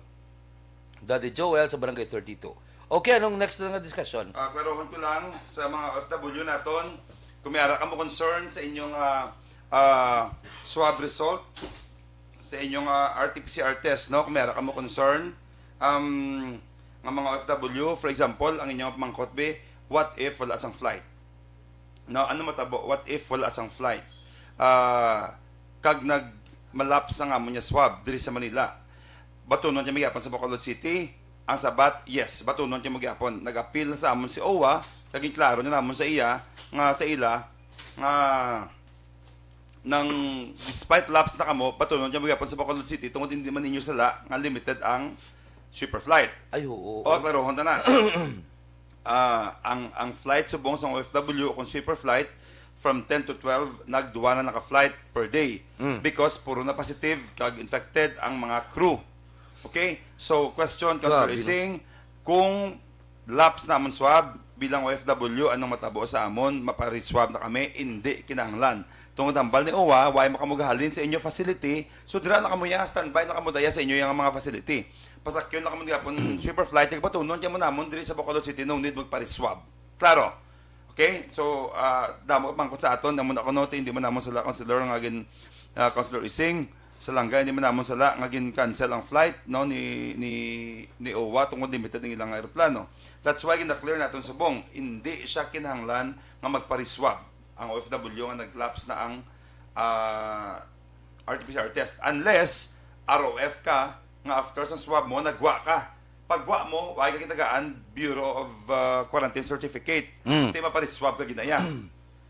Daddy Joel sa Barangay thirty-two. Okay, anong next na nga discussion? Ah, klarohon ko lang sa mga O F W naton, kung may ara ka mo concern sa inyong, ah, ah, swab result, sa inyong, ah, R T P C R test, no? Kung may ara ka mo concern, um, nga mga O F W, for example, ang inyong pamangkot, be, what if wala sang flight? No, ano matabo? What if wala sang flight? Ah, kag nag-malapse ang amon nga swab diri sa Manila. Batunon niya mo gyapon sa Bacolod City. Ang sabat, yes, batunon niya mo gyapon. Nag-appeal na sa amon si O W A, kag ginklaro na namon sa iya nga sa ila nga nang despite lapse na kamo, batunon niya mo gyapon sa Bacolod City tungod hindi man ninyo sala nga limited ang sweeper flight. Ay, oo. O, klarohon ta na. Ah, ang, ang flight subong sang O F W o kung sweeper flight, from ten to twelve, nagduwa na naka-flight per day. Mm. Because puro na positive kag infected ang mga crew. Okay? So, question, Councilor Grabe, no? Ising, kung lapse na amon swab, bilang O F W, anong matabo sa amon? Mapari-swab na kami? Hindi kinahanglan. Tungod hambal ni O W A, way mo kamo gahalin sa inyo facility, so dira na kamo ya, standby na kamo daya sa inyo yang mga facility. Pasakyon na kamo gihapon sweeper flight, kag batunon kamo namon diri sa Bacolod City, no need magpari-swab. Klaro? Okay? So, ah, damo pangkot sa aton, amo na kuno, hindi man namon sala, Councilor, nga gin, ah, Councilor Ising, sa langga, hindi man namon sala nga gin-cancel ang flight, no, ni, ni, ni O W A tungod limited ang ilang eroplano. That's why gina-clear naton subong, hindi siya kinahanglan nga magpari-swab ang O F W nga nag-lapse na ang, ah, R T P C R test, unless R O F ka nga after sa swab mo, nagwa ka. Pagwa mo, wa ka kitagaan Bureau of, ah, Quarantine Certificate. Mm. Ti mapari-swab ka ginaya.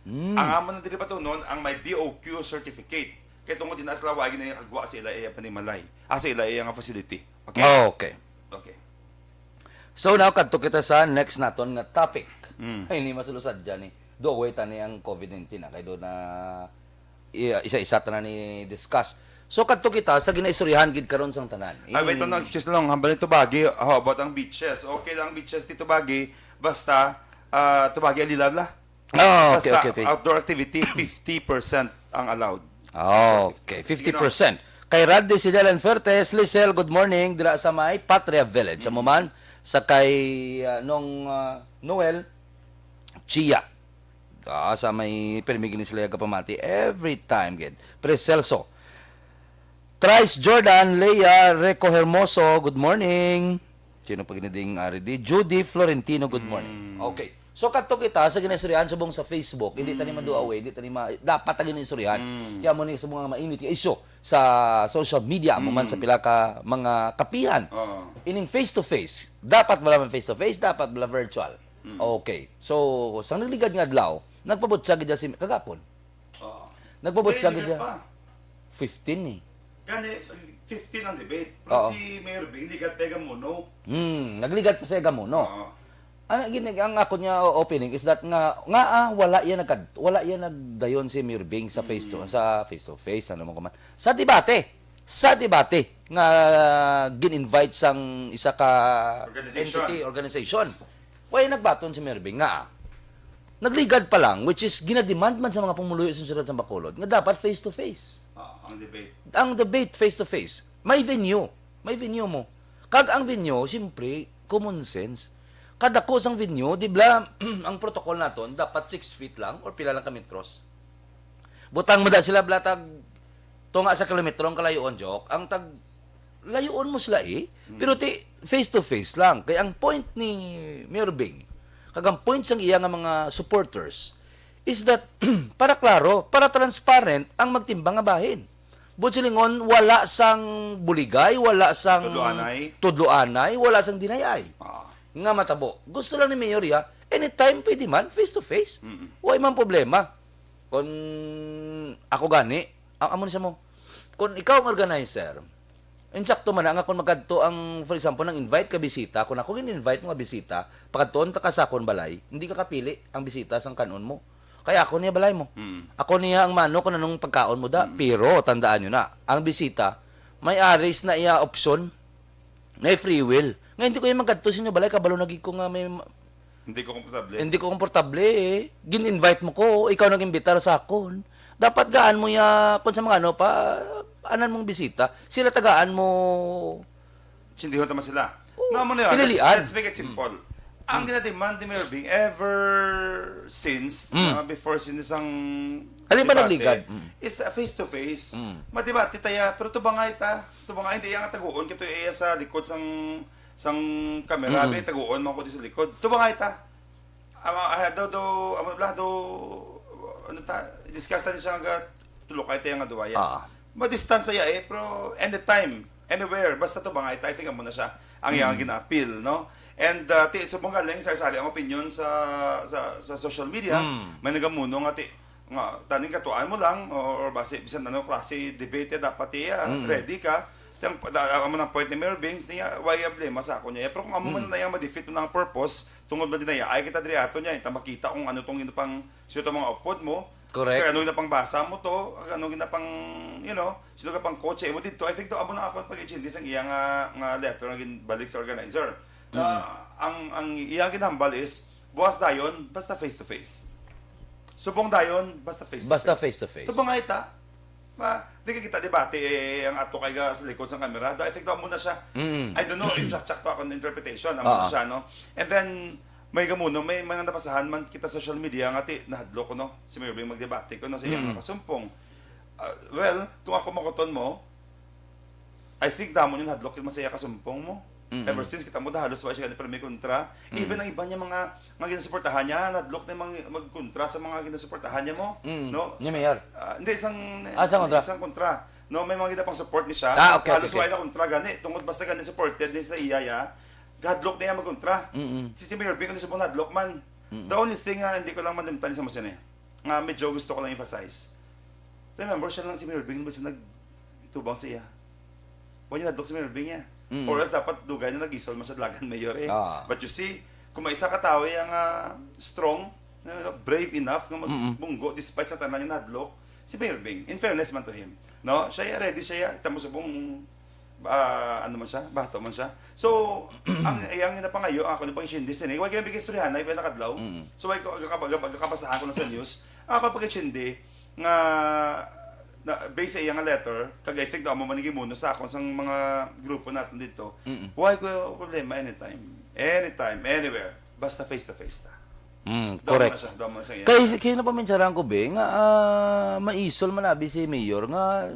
Mm. Ang amon na diri batunon ang may B O Q certificate. Kay tungod din sila wa ginaya kagwa sa ila iya panimalay. Ah, sa ila iya nga facility. Okay? Oh, okay. Okay. So now, kadto kita sa next naton nga topic. Mm. Ay, ni masulusad dyan eh. Do away tani ang COVID nineteen, ah. Kay do na i-, isa-isa tanan ni discuss. So, kadto kita sa ginaistoryahan gid karon sang tanan. Ay, wait, Ining no, excuse lang. Hambal ni Tubagi, how about ang beaches? Okay lang ang beaches ni Tubagi, Basta, ah, tubagi ang lila, bla. Oh, okay, Basta, okay, okay. outdoor activity, fifty percent ang allowed. Okay, Sige, fifty percent. Kay Randy Sidelan Fuertes, Lisel, good morning. Dira sa may Patria Village. Amo man, sa kay, ah, nung, ah, Noel, Chia. Ah, sa may permi gini sila gapamati. Every time, gid. Pre Celso. Trice Jordan, Leia Reco Hermoso, good morning. Sino pa gini ding ari di? Judy Florentino, good morning. Mm. Okay. So, kadto kita sa ginaistoryahan subong sa Facebook, hindi ta ni ma-do away, hindi ta ni ma-, dapat ta ginaistoryahan. Mm. Kaya mo ni sa mga mainit nga isyu sa social media, mo man sa Mm. pila ka mga kapihan. Oo. Ining face-to-face, dapat wala man face-to-face, dapat wala virtual. Mm. Okay. So, sang nagligad nga adlaw, nagpabutyag gid si, kagapon. Oo. Nagpabutyag May gid ligat siya. pa. Fifteen eh. Gani, fifteen ang debate. Pero Oo. si Mayor Bing, ligat pa yung Gamuno. Hmm, nagligad pa sa Gamuno. Oo. Ano, gini, ang ako niya opening is that nga, nga, ah, wala yan nagkad-, wala yan nagdayon si Mayor Bing sa face to, Mm. sa face to face, ano mo kuman. Sa debate, sa debate nga gin-invite sang isa ka Organization. entity, organization. Why nagbaton si Mayor Bing nga, ah, nagligad pa lang, which is ginademand man sa mga pumuluyo sa siyudad sa Bacolod nga dapat face to face. Ah, ang debate. Ang debate face to face. May venue. May venue mo. Kag ang venue, siyempre, common sense. Kadako sang venue, di bla, ang protocol naton, dapat six feet lang or pila lang ka metros. Butang mo da sila, bla, tag tunga sa kilometro ang kalayoon, joke. Ang tag layoon mo sila eh. Mm. Pero ti, face to face lang. Kaya ang point ni Mayor Bing, kag ang point sang iya nga mga supporters, is that para klaro, para transparent ang magtimbang nga bahin. Buot silingon, wala sang buligay, wala sang Tudloanay. tudloanay, wala sang dinayay. Ah. Nga matabo. Gusto lang ni Mayor ya, anytime pwede man, face to face. Mm. Way man problema. Kung ako gani, ang amo ni sa mo, kung ikaw ang organizer, insakto man na nga kung magkadto ang, for example, nang invite ka bisita, kung ako gin-invite mo nga bisita, pakadtuon ta ka sa akon balay, hindi ka kapili ang bisita sang kan-on mo. Kaya ako niya balay mo. Mm. Ako niya ang mano kung anong pagkaon mo da. Mm. Pero, tandaan nyo na, ang bisita, may aris na iya option, may free will. Nga hindi ko yung magkadto sa inyo balay, kabalo na gid ko nga may ma- Hindi ko komportable. Hindi ko komportable eh. Gin-invite mo ko, ikaw nag-imbitar sa akon. Dapat gaan mo ya, kung sa mga ano pa, anan mong bisita, sila tagaan mo. Sindihon tama sila. Oo. Nga mo na yun, let's, Pinilian. let's make it simple. Mm. Ang Mm. ginademand ni Mayor Bing ever since, Mm. uh, before since ang Halimbawa, debate, nagligad. Mm. is a face-to-face. Mm. Madebate taya, pero tubangay ta. Tubangay, hindi yang taguon, kito iya sa likod sang, sang kamera, Mm. may taguon, mga kundi sa likod. Tubangay ta. Ama, ah, daw, daw, amo bla, daw, ano ta, discuss ta ni siya nga tulukay tayo nga duwaya. Ah. Ma-distance tayo eh, pero anytime, anywhere, basta tubangay ta, I think amo na siya ang iyang Mm. gina-appeal, no? And, uh, ti, subong galing, sari-sari ang opinion sa, sa, sa social media, Mm. may nagamuno nga ti, nga, taning katuan mo lang, or, or basi, bisan ano klase debate, dapat iya, Mm. ready ka. Ti ang, da, amo nang point ni Mayor Bings, niya, why problema sa ako niya? Pero kung amo man Mm. na iyang ma-defeat mo na ang purpose, tungod man din na, ay kita diri ato niya, ita makita kung ano tong ino pang, sino tong mga upod mo, Correct. kay ano gina pang basa mo to, kay ano gina pang, you know, sino ka pang coach mo dito. I think to, amo na ako ang pag-intindi sang iya nga, nga letter nga ginbalik sa organizer. Na Mm. ang, ang iya ginhambal is, buwas dayon, basta face to face. Subong dayon, basta face to Basta face. face to face. Tubangay ta. Ma, di ka kita debate, eh, ang ato kay ga sa likod sang kamera. Do, I think, do, amo na siya. Mm. I don't know if sakto akong interpretation, amo na Oo. siya, no? And then, may gamuno, may mga napasahan man kita sa social media nga ti, nahadlok ko, no? Si Mayor Bing magdebate ko, no? Sa iyang Mm. mga kasumpong. Ah, well, kung ako makuton mo, I think damo niya nahadlok yung masaya kasumpong mo. Mm-mm. Ever since kita mo, da halos wala siya gani permi kontra. Mm. Even ang iba niya mga, mga ginasuportahan niya, nahadlok na yung mga magkontra sa mga ginasuportahan niya mo, Mm. no? Niya, Mayor? Ah, hindi, isang, Ah, isang kontra. isang kontra. No, may mga gina pang support ni siya. Ah, okay, Halos okay, okay. wala na kontra gani. Tungod basta gani supported ni sa iya, ya. Gahadlok na iya magkontra. Mm-mm. Si, si Mayor Bing, ano siya pong nahadlok man. Mm-mm. The only thing nga hindi ko lang malimtan sa mo siya niya, nga medyo gusto ko lang emphasize. Remember, siya lang si Mayor Bing, basta nagtubang sa iya. Wala niya nadlok si Mayor Bing niya. Mm. Or else, dapat dugay na nagisol man siya dalagan mayor eh. Ah. But you see, kung may isa ka tawo yang, ah, strong, na, na brave enough nga Mm-mm. magbunggo despite sa tanan niya nadlok, si Mayor Bing. In fairness man to him. No? Siya ya, ready siya ya. Tamo subong ah, ano man siya, bato man siya. So, ang iyang napangayo, ang ako ni pag-intindi sini, way kami istoryahan na iba nakadlaw. Mm. So, way ko, agakab-, agakab-, agakabasahan ko lang sa news. Ang ako pag-intindi nga, na, based sa iyang letter, kag I think na amo man ang gimuno sa akon sang mga grupo natin dito. Mm. Way ko problema anytime. Anytime, anywhere. Basta face to face ta. Mm, Daw correct. na siya, daw na siya. Kay, kay napamintsaran ko, be, nga, ah, maisol man abi si Mayor nga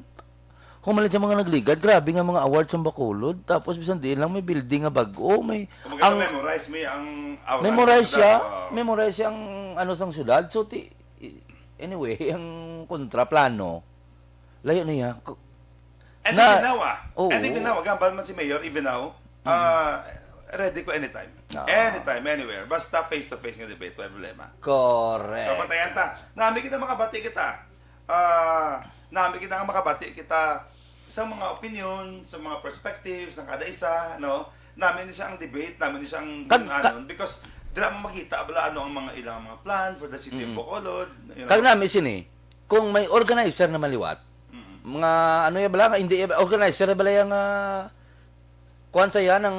humalit sa mga nagligad, grabe nga mga award sa Bacolod. Tapos bisan diin lang may building nga bag-o, may Kumbaga, ang memorize mo ang aura memorize sa siya, syudad, oo. memorize siya ang ano sang syudad. So, ti, anyway, ang kontraplano, layo na iya. Ku- And Na- even now, ah. Oo. And even now, agambal man si Mayor, even now, Mm. ah, ready ko anytime. Ah. Anytime, anywhere. Basta face-to-face nga debate, wala problema. Correct. So, patayan ta. Nami kita makabati kita. Ah, nami kita nga makabati kita sa mga opinion, sa mga perspective, sa kada isa, no? Nami ni siya ang debate, nami ni siya ang Kag- anon, because dira mo makita bala ano ang mga ilang mga plan for the city of Mm. Bacolod, you know? Kag nami sini, kung may organizer na maliwat, Mm. mga ano ya bala nga, hindi ya ba, organizer ya bala yang, ah, kuwan sa iya, nang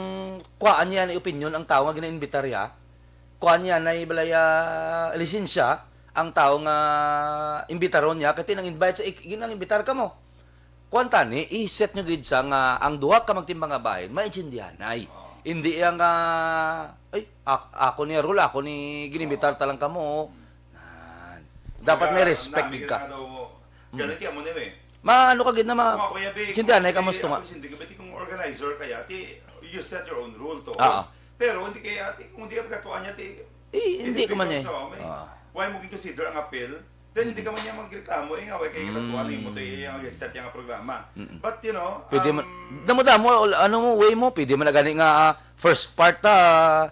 kuwaan niya ni opinion ang tao nga ginaimbitar ya, kuwaan niya na bala ya lisensya ang tao nga imbitaron niya, kay ti nang invite sa ik-, nang imbitar ka mo. Kuwan tani, i-set nyo gid sa nga ang duha ka magtimbang nga bahin, maintindihanay. Oo. Hindi ang, ah, "Ay, ak-, ako ni Rul, ako ni ginimbitar Oo. ta lang kamo." Nan. Dapat may Kumbaga, respect nami gid ka ka. nga daw mo. Mm. Ganun kaya mo na eh. Ma-, ano ka gid na ma-, Kung ako, yabi, sindihan, ay, kung, kamusta ako, nga? Hindi ka ba, ti, kung organizer kaya, ti, you set your own rule to. Oo. Pero hindi kaya, ti, kung hindi ka pagkatuan niya, ti, Eh, it hindi is ka man because, eh. oh, may, Oo. why mo gid consider ang appeal? Then hindi Mm. ka man niya magreklamo, eh, nga, why kaya kita Mm. tuwan, eh, mo to, eh, ang set niya nga programa. Mm. But, you know, Pwede man, um, damo-damo, ano mo, way mo, pwede man na gani nga, ah, first part, ah,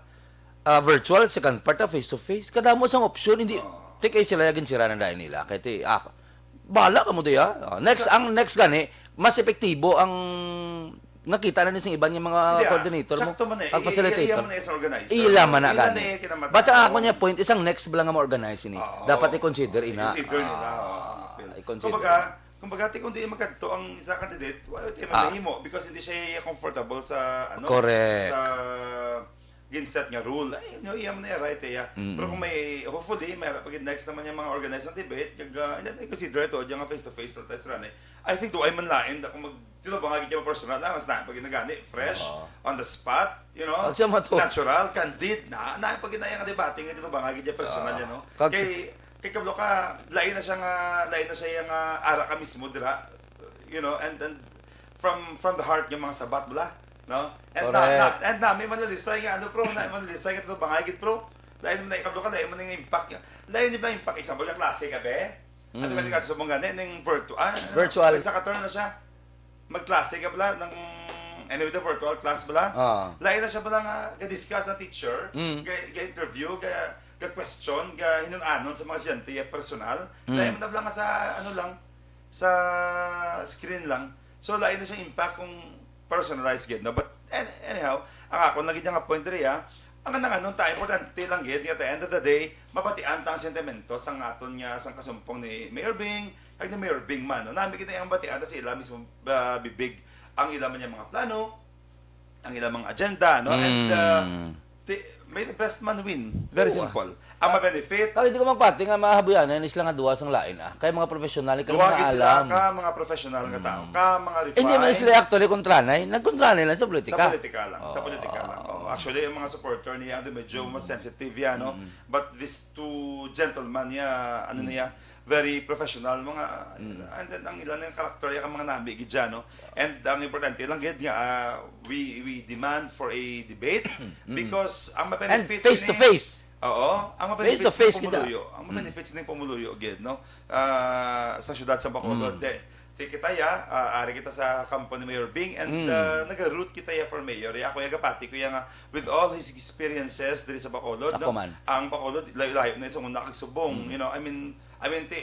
ah, virtual, second part, ah, face to face. Kadamo sang option, hindi, Oo. take ay sila yung sira ng dahil nila. Kaya ti, ah, bahala ka mo diya. Ah, next, Sa- ang next gani, mas epektibo ang nakita na ni sing iban nga mga Hindi, ah. coordinator mo, Sakto man eh. ang I-, i-, facilitator. iya man eh sa organizer. Ila man na Ila gani. na eh kinamatayan. But ang ako niya point, isang next bala nga ma-organize ini. Oo. Dapat i-consider ina. I-consider nila, Ah, oo, ang appeal. i-consider. Kumbaga, kumbaga, ti kung di magkadto ang isa candidate, wala tayo Ah. mahimo because hindi siya comfortable sa, ano, Correct. sa ginset nga rule. Ay, no, iya man na right, iya. Mm. Pero kung may, hopefully, may harap pa gid next naman yung mga organized na debate, kag, ah, hindi, consider ito, diyan nga face-to-face na tayo sa ranay. I think, do I man lain, da kung mag, tinubang nga gid yung personal, na, mas na, pag nagani, fresh, Oo. on the spot, you know, Pag siya matu- natural, candid, na, na, pag ginaya nga debate, nga tinubang nga gid yung personal, Oo. you know. Kag Kay, kay kablo ka, lain na siya nga, lain na siya yung, ah, ara ka mismo, dira, you know, and, and from, from the heart yung mga sabat, bala, no? And na, Correct. na, and na, may manalisay nga, ano, bro, na, manalisay nga, tinubang nga gid, bro. Lain mo na, kablo ka, lain mo na yung impact niya. Lain yung impact, example, yung klase ka, be? Ano Mm. ka, di ka sa mong gani, ning virtu-, ah, ano, Virtual. Isa ka turn na siya. Magklase ka bala, ng, anyway, the virtual class bala. Ah. Lain na siya bala nga, ga-discuss ang teacher, Mm. ga, ga-interview, ga, ga-question, ga hinun-anon sa mga estudyante, ya personal. Mm. Lain na bala nga sa, ano lang, sa screen lang. So, lain na siyang impact kung personalized gid, no? But an-, anyhow, ang ako lagi nga point diri, ah, ang nang ano ta, importante lang gid nga at the end of the day, mabatian ta ang sentimento sang aton nga sang kasumpong ni Mayor Bing, kag ni Mayor Bing man, no? Nami kita ang batian ta sa ila mismo, ah, bibig ang ila man nga mga plano, ang ila mga agenda, no? And, ah, Mm. ti-, may the best man win. Very Oo, ah. simple. Ang ma-benefit, Kag hindi ko magpati nga mahabuyanan is lang nga duwa sang lain, ah. Kay mga professional, kay Duwa mga gid sila alam. ka mga professional nga tao, Mm. ka mga Hindi man refined. sila actually kontranay. Nagkontranay lang sa politika. Sa politika lang. Sa Oo. politika lang. Oo. Actually, ang mga supporter niya, ano, medyo mas sensitive yan, no? Mm. But these two gentlemen niya, ano Mm. niya, very professional, mga, Mm. and then ang ilan nga karakter, yung mga nami, gid siya, no? And ang importante lang, gid nga, ah, we, we demand for a debate Mm. because ang And ma-benefit face to sini- face. Oo, ang Face to ma-benefits face ng kita. pumuluyo, ang Mm. ma-benefits ng pumuluyo, gid, no? Ah, sa syudad sa Bacolod, Mm. de, di kita, ya, ah, ari kita sa kampo ni Mayor Bing, and, Mm. ah, naga-root kita, ya, for mayor. Ya, ako, ya, gapati ko, ya, nga, with all his experiences diri sa Bacolod, Ako no? man. Ang Bacolod, layo-layo na sa una kag subong, Mm. you know, I mean, I mean, ti,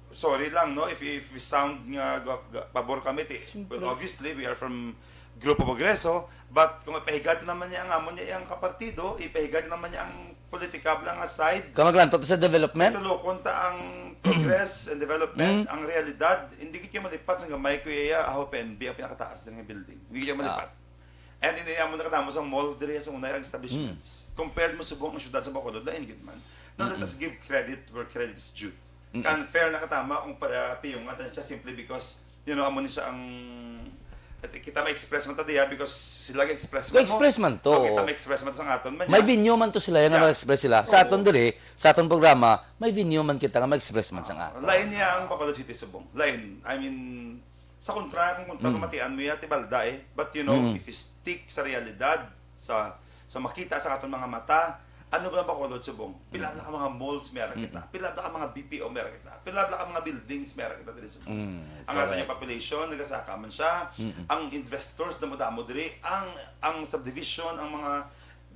sorry lang, no, if, if we sound nga ga-, ga-, pabor kami, ti, Siyempre. well, obviously, we are from Grupo Progreso, but kung ipahigat naman niya ang amo niya, ang kapartido, ipahigat naman niya ang Politikab lang nga side. Kamaglantot sa development? Tulukon ta ang progress and development, ang realidad, hindi gid kayo malipat sa gamay ko iya, aho P N B ang pinakataas din nga building. Hindi gid kayo malipat. And hindi mo nakatamo sa mall diri sa unay ang establishments. Compared mo subong ang syudad sa Bacolod, lain gid man. Now, let us give credit where credit is due. Unfair na katama kung pa, uh, piyungan ta siya simply because, you know, amo ni siya ang at kita ma-express man ta diya because sila ga-express man mo. Ga-express man to. O, kita ma-express man ta sa aton man May niya. Venue man to sila nga Yeah. mag-express sila. Sa aton diri, sa aton programa, may venue man kita nga mag-express man sa aton. Lain niya ang Bacolod City subong. Lain. I mean, sa kontra, kung kontra, pamatian mo ya, tibalda eh. But you know, if you stick sa realidad, sa sa makita sa aton mga mata, ano ba ang Bacolod subong? Pila na ka mga malls may ara kita? Pila na ka mga B P O may ara kita? Pila na ka mga buildings may ara kita diri subong? Ang aton correct. Yung population, nagasaka man siya. Ang investors, damo-damo diri. Ang ang subdivision, ang mga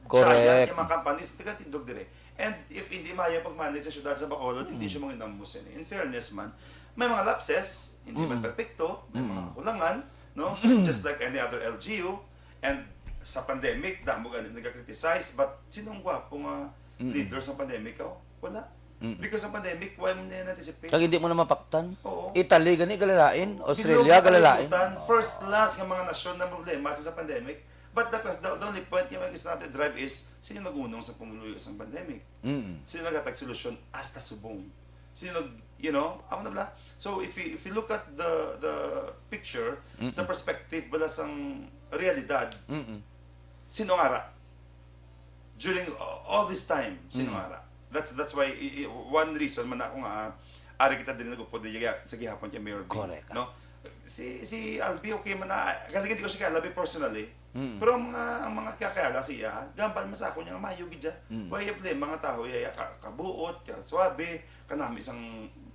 Correct. giant, yung mga companies, nagatindog diri. And if hindi maayo pag-manage sa syudad sa Bacolod, hindi siya manginamos ini. In fairness man, may mga lapses, hindi man perfecto, may mga kakulangan, no? Just like any other L G U. And sa pandemic, damo gani nagka-criticize, but sino ang gwapo nga leader sa pandemic? Oh, wala. Because ang pandemic, wala mo na anticipate. Kag hindi mo na mapaktan. Oo. Italy gani galalain, Australia Bilog ang galalain. kalibutan, first class nga mga nasyon na problema sa, sa pandemic. But the, the, the only point nga gusto natin drive is, sino nagunong sa pumuluyo sa pandemic? Mm. Sino naghatag solusyon hasta subong? Sino nag, you know, amo na bala. So if you, if you look at the the picture, sa perspective bala sang realidad, Mm. sino nga ara? During all this time, sino nga ara? That's that's why i- i- one reason man ako nga, ah, ari kita diri nagupod diri sa gihapon kay Mayor Bing, Correct. No? Si si Albi, okay man na, kasi hindi ko siya kilala personally. Pero ang mga ang mga kakilala siya, gamban man sa ako niya nga mayo gid siya. Wala iya problema nga tawo iya, iya ka, kabuot, ka suabe, kanami sang,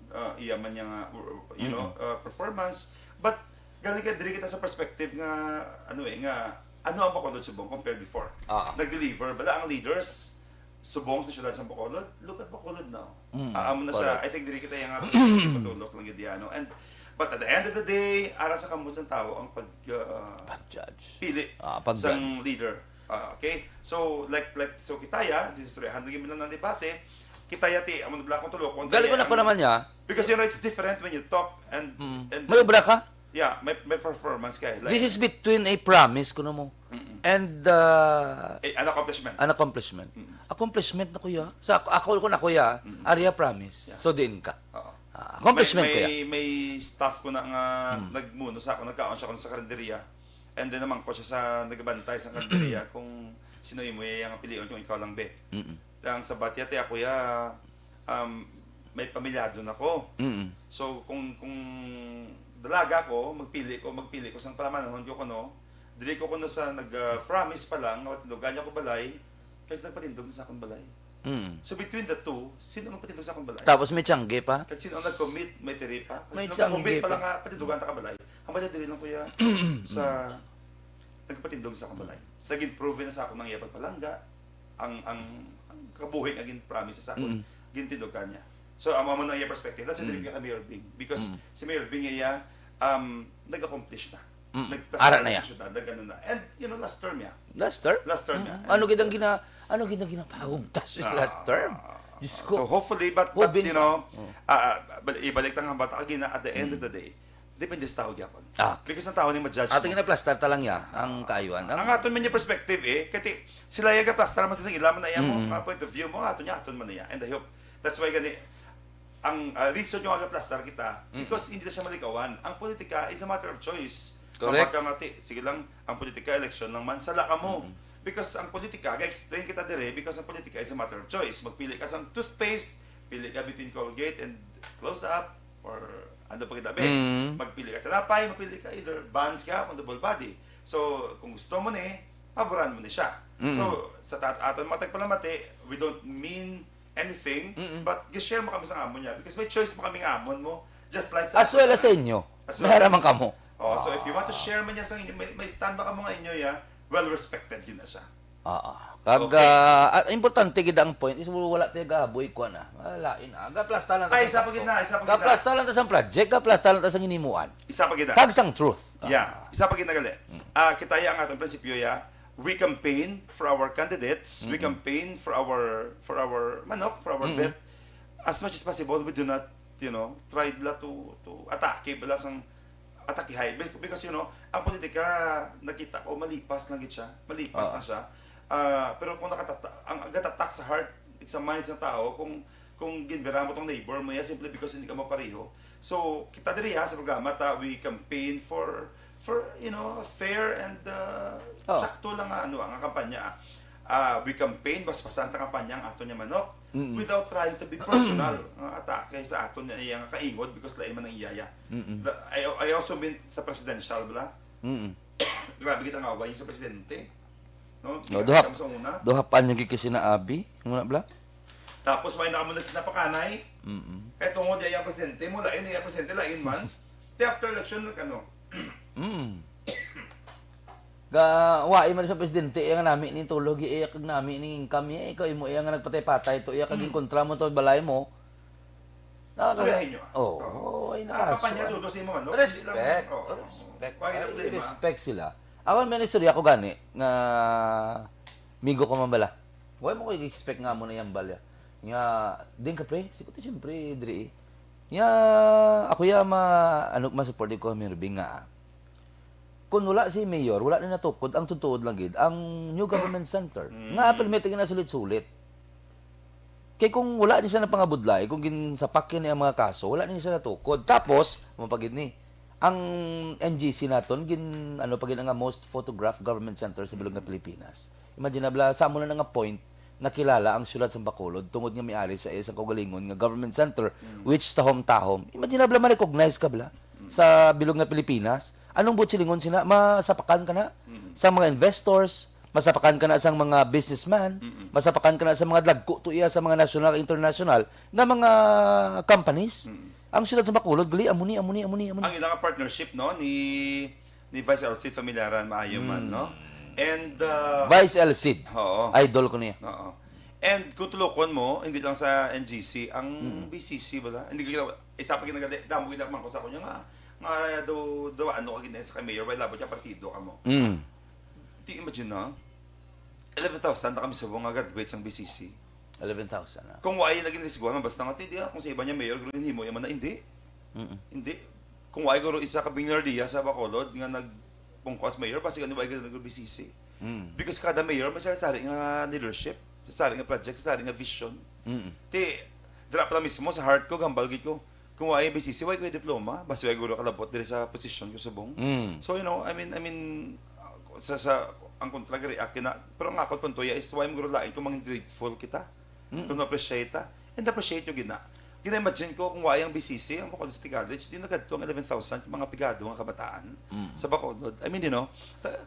ah, iya man niya nga, you know, ah, performance. But gani ka diri kita sa perspective nga ano eh, nga ano ang Bacolod subong compared before. Ah. Nag-deliver bala ang leaders subong sa siyudad sa Bacolod. Look at Bacolod now. Mm, Ah, amo na siya. correct. I think diri kita yung nga matulok lang gid, ano. And but at the end of the day, ara sa kamot sang tawo ang pag ah, Pag-judge. pili Ah, pag- sang leader. Ah, okay? So like like so kita ya, istoryahan lagi man lang ng debate. Kita ya ti amo na bala akong tulokon. Gali ko na ko naman niya. Because you know it's different when you talk and and May obra ka? Yeah, may may performance kay. Like, This is between a promise kuno mo and uh, eh, an accomplishment. An accomplishment. Accomplishment na kuya. Sa ako, ako ko na kuya, area promise. So diin ka. Oo. Ah, accomplishment may, kuya. May, may staff ko na nga nagmuno sa ako, nagkaon siya ko sa karinderya. And then naman ko siya sa nagabantay sa karinderya kung sino imo iya nga pilion kung ikaw lang be. Mm-mm. Ang sabat ya ti ako ya, um, may pamilyado na ko. Mm-mm. So kung kung dalaga ko, magpili ko, magpili ko sang palamanhon ko kuno. Dili ko kuno sa nag-promise pa lang nga matindugan niya ko balay, kasi nagpatindog na sa akong balay. Mm. So between the two, sino ang nagpatindog sa akong balay? Tapos may tiyangge pa. Kag sino ang nag-commit, may tiri pa. Kag May sino ang nag-commit tiyangge pa lang pa. Nga patindugan ta ka balay. Ang balay diri lang kuya sa nagpatindog sa akong balay. Sa ginprove na sa akong nang iya pagpalangga, ang ang, ang kabuhi nga gin-promise sa akon, Mm. gintindugan niya. So amo man ang iya perspective. That's why dili ka Mayor Bing, because si Mayor Bing iya um nag-accomplish na. Mm. Nagplastar Ara na na iya. Sa syudad, nag-ano na. And you know, last term niya. Last term? Last term niya. Mm. Ano gid ang gina ano gid ang ginapahugtas sa Ah, last term? Diyos ko. So hofully, but, but Hoping you know, pa. Oh. ah, ah, bal- ibalik lang ang bata kagina, at the end of the day, depende sa tao gyapon. Ah. Because ang tao ni ma-judge Ato mo. Ginaplastar ta lang ya ang kaayuhan. Ang aton man yung perspective eh, kay ti- sila yung gaplastar man sa ila man na iya mo, Mm. mga point of view mo, aton niya, aton man niya. And I hope, that's why gani, ang ah, reason yung agaplastar kita, because hindi na siya malikawan. Ang politika is a matter of choice. Correct. Mawag ka nga ti, sige lang, ang politika, election lang man, sala ka mo. Because ang politika, ga-explain kita dire, because ang politika is a matter of choice. Magpili ka sa toothpaste, pili ka between Colgate and Close-Up, or ano pa kita, be? Mm. Magpili ka tinapay, magpili ka either buns ka o double body. So, kung gusto mo ni, paboran mo ni siya. Mm. So, sa tat aton mga tagpalamati, we don't mean anything, Mm-mm. but gi-share mo kami sa amon niya because may choice mo kami nga amon mo, just like sa As well as sa inyo. As well May as haraman kamo. Oh, so if you want to share man niya sa inyo, may, may stand ba ka mga inyo ya, well respected yun na siya. Oo. Kag Okay. ah, ah, importante gid ang point is wala tayo gaboy ko na. Wala in aga plastar lang ta Ay, sa isa pa gid na, isa pa gid na. Gaplastar lang ta sa project, gaplastar lang ta sa ginimuan. Isa pa gid na. Kag sang truth. Yeah, isa pa gid na gali. Ah, kita ya ang atong prinsipyo ya, We campaign for our candidates, we Mm-mm. campaign for our, for our manok, for our Mm-mm. bet. As much as possible, we do not, you know, try bala to, to atake bala sang atakihay. Bec-, because, you know, ang politika, nakita ko, malipas lang gid siya. Malipas Oo. na siya. Ah, pero kung nakatata-, ang gatatak sa heart, sa mind sa tao, kung, kung ginbira mo tong neighbor mo, yeah, simply because hindi ka mapareho. So, kita diri, ha, sa programa ta, we campaign for, for, you know, fair and, uh, Oh. sakto lang nga, ano, nga kampanya, ah. Ah, we campaign, basbasan ta kampanya ang aton nga manok Mm-mm. without trying to be personal nga atake sa aton nga iya nga kaingod because lain man ang iyaya. Mm-mm. The, I, I also mean sa presidential, bala. Mm-mm. Grabe kita nga away sa presidente. No? Di Oh, ka duha, kita mo sa una. Duha pa niya gid kasi na abi, muna bala. Tapos may naman nagsinapakaanay. Mm-mm. Kay tungod niya ang presidente mo, lain niya presidente, lain man. Di after election, nag-, ano? Mm. Ga, wa man sa presidente, iya nga nami ni tulog, iya kag nami ni income, iya, ikaw imo, iya nga nagpatay-patay to, iya kag Mm. inkontra mo to, balay mo. Nakaka-, Kuyahin niyo, ah. Oo, Oo. oo, ay, Ah, nakaso-, kampanya, dudo sa imo, ano? Respect. Hindi lang, oo. Respect. Wala na Ay, problema. Respect sila. Ako, may istorya ko gani, nga migo ko man bala. Wala mo ko i-expect nga mo na yan, bala. Nga, din ka, pre? Sigo to, siyempre, diri. Nga, ako ya, ma-, ano, ma-support ko, Mirbing, nga, kung wala si Mayor, wala na natukod, ang tutuod lang gid, ang new government center. Mm. Nga, permit, nga nasulit-sulit. Kay kung wala ni siya napangabudlay, kung ginsapak ni ang mga kaso, wala ni siya natukod. Tapos, mo pa gid ni, ang N G C naton, gin, ano pa gid nga most photographed government center sa bilog nga Mm. Pilipinas. Imagine na bala, sa amo na nga point, nakilala ang siyudad sa Bacolod tungod nga may ari sa isang kaugalingon nga government center, Mm. which tahom-tahom. Imagine na bala, ma-recognize ka bala Mm. sa bilog nga Pilipinas. Anong buot silingon sina? Masapakan ka na Mm. sa mga investors, masapakan ka na sa mga businessman, Mm-mm. masapakan ka na sa mga dagko to iya sa mga national, international nga mga companies. Mm. Ang siyudad sa Bacolod, gali, amo ni, amo ni, amo ni, amo ni. Ang ilang partnership, no, ni, ni Vice Elcid Familiaran, maayo man, Mm. no? And, uh, Vice Elcid. Oo. Idol ko niya. Oo. And kung tulokon mo, hindi lang sa N G C, ang Mm. B C C, wala? Hindi ko kila-, isa pa ginagali, damo ginaman ko sa kunya nga, nga daw, daw ano ka gina-, sa kay Mayor, wala labot niya, partido ka mo. Mm. Di, imagine na, eleven thousand na kami subong nga graduate sang B C C. Eleven thousand, ah. Kung wa ay naging risguan, basta nga, ti, di, ah, kung sa iba niya mayor, guro, himo, yaman na, hindi. Mm-mm. Hindi. Kung wa ay, guro, isa ka Bernardia sa Bacolod nga nagpungko as mayor, basi gani wa ay guro B C C. Mm. Because kada mayor, may sari-sari nga leadership, sari nga project, sari nga vision. Mm. Ti, dira pa lang mismo, sa heart ko, gambal gid ko. Kung wa ay B C C, wa ay ko diploma, basi wa ay guro kalabot diri sa posisyon ko subong. Mm. So, you know, I mean, I mean, uh, sa, sa, ang kontra gid, akin na, pero ang akon punto ya is, why mo guro lain kung mangin grateful kita? Mm. Kung ma-appreciate ta? And appreciate nyo gid na. Gina-imagine ko, kung wa ay ang B C C, ang Bacolod City College, di nagadto ang eleven thousand ka mga pigado nga kabataan Mm. sa Bacolod. I mean, you know, ta-,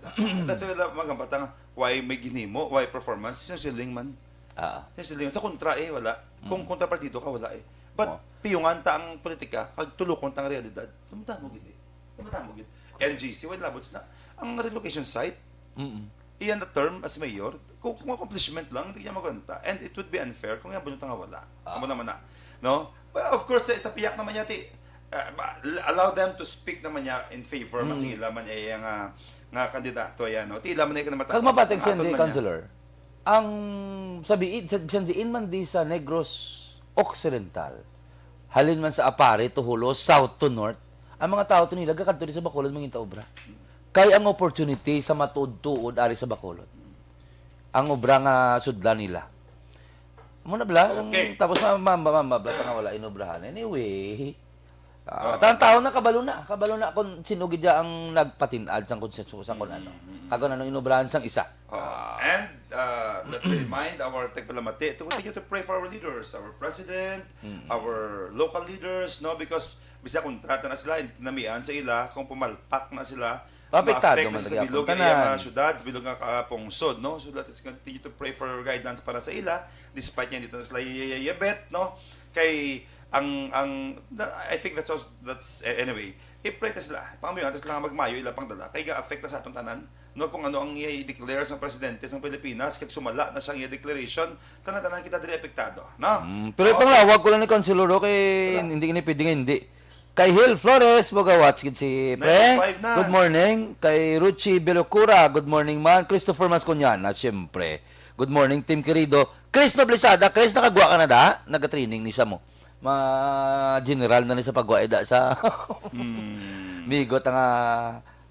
that's why lang mga bata nga, why may ginhimo, why performance, yung siling man. Ah. Yung siling, sa kontra eh, wala. Kung Mm. kontrapartido ka, wala eh. But, Oh. piyungan ta ang politika, kag tulukon ta ang realidad. Kamatamo gid eh. Kamatamo gid. N G C, wala labot na. Ang relocation site, Mm-mm. iyan na term as mayor, kung, kung accomplishment lang, hindi niya magwanta. And it would be unfair kung yan bunot nga wala. Ah. Amo naman na. No? But of course, sa, sa piyak naman niya, ti, uh, ma-, allow them to speak naman niya in favor man Mm. sa ila man niya nga, nga kandidato yan, no? Ti ila man niya ka namatapang. Kag mapatag siya, Aton di, man niya. Councilor. Ang sabiin, sa, sa diin man di sa Negros Occidental, halin man sa Aparri to Jolo, south to north, ang mga tao to nila gakadto di sa Bacolod mangin ta obra. Kay ang opportunity sa matuod-tuod ari sa Bacolod. Ang obra nga sudlan nila. Amo na bala, ang Okay. tapos ma-, ma-, ma-, ma-, bala nga wala inobrahan. Anyway, ah, Oo. tan-, tao na kabalo na, kabalo na kung sino gid ang nagpatin-ad sang kung sa, sa kung ano. Mm, mm, mm. Kag kung ano inobrahan sang isa. Oo. Ah. And, uh, let me remind our tagpalamati to continue to pray for our leaders, our president, Mm. our local leaders, no? Because bisag kontrata na sila, hindi namian sa ila, kung pumalpak na sila, Apektado maapekto man sa lagi bilog ang nga iya nga tanan. Syudad, bilog nga kapungsod, no? So let us continue to pray for guidance para sa ila, despite nga hindi na sila yayayabet, no? Kay ang, ang, the, I think that's also, that's, a-, anyway, i-pray ta sila. Pangamuyoan ta sila nga magmayo ila pangdala. Kay ga-affect na sa atong tanan, no? Kung ano ang iya i-declare sa presidente sa Pilipinas, kag sumala na siya ang iya declaration, tanan-tanan kita diri apektado, no? Mm, pero Oh. ipanglawag ko lang ni Councilor, oh, kay Wala. hindi ini pwede nga hindi. Kay Hil Flores, magawatch gid si pre. Nine oh five na. Good morning. Kay Ruchi Belocura, good morning man. Christopher Masconiana, siyempre. Good morning, Team Querido. Chris Noblesada, Chris, nakagwa ka na da? Nagatraining ni siya mo. Ma general na ni sa pagwa ida sa Hmm. migot nga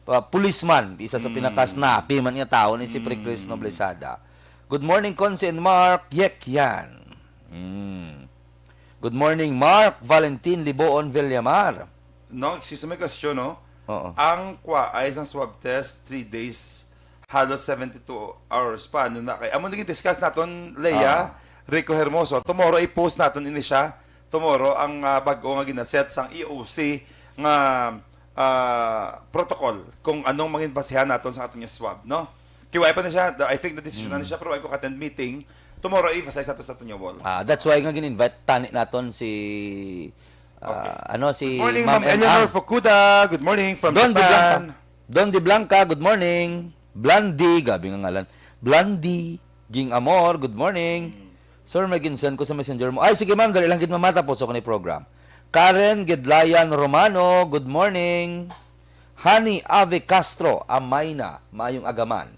pa, policeman, isa sa Hmm. pinaka-snappy man nga tawo ni si Pre Chris Hmm. Noblesada. Good morning, Consi and Mark. Yek yan. Hmm. Good morning, Mark Valentin Liboon Villamar. No, excuse me, question, no? Oo. Ang kwa ay isang swab test, three days, halos seventy-two hours pa. Ano na kay? Amo naging discuss naton, Leia, Ah. Rico Hermoso. Tomorrow, i-post naton ini siya. Tomorrow, ang, ah, bag-o nga ginaset sang E O C nga, ah, protocol kung anong mangin basihan naton sa aton nga swab, no? Kay wala pa na siya, the- I think the decision na ni Mm. siya, pero wala ko attend meeting. Tomorrow, i-emphasize nato sa aton nga wall. Ah, that's why nga gin-invite tani naton si, ah, Okay. ano, si Good morning, Ma'am Ma'am Eleanor Ann. Fukuda. Good morning from Don De Blanca. Japan. Don De Blanca, good morning. Blondie, gabi nga ngalan. Blondie Ging Amor, good morning. Mm. Sir, may ginsend ko sa messenger mo. Ay, sige, ma'am, dali lang gid mamatapos ako ni program. Karen Gedlayan Romano, good morning. Honey Ave Castro, amay na, maayong agaman.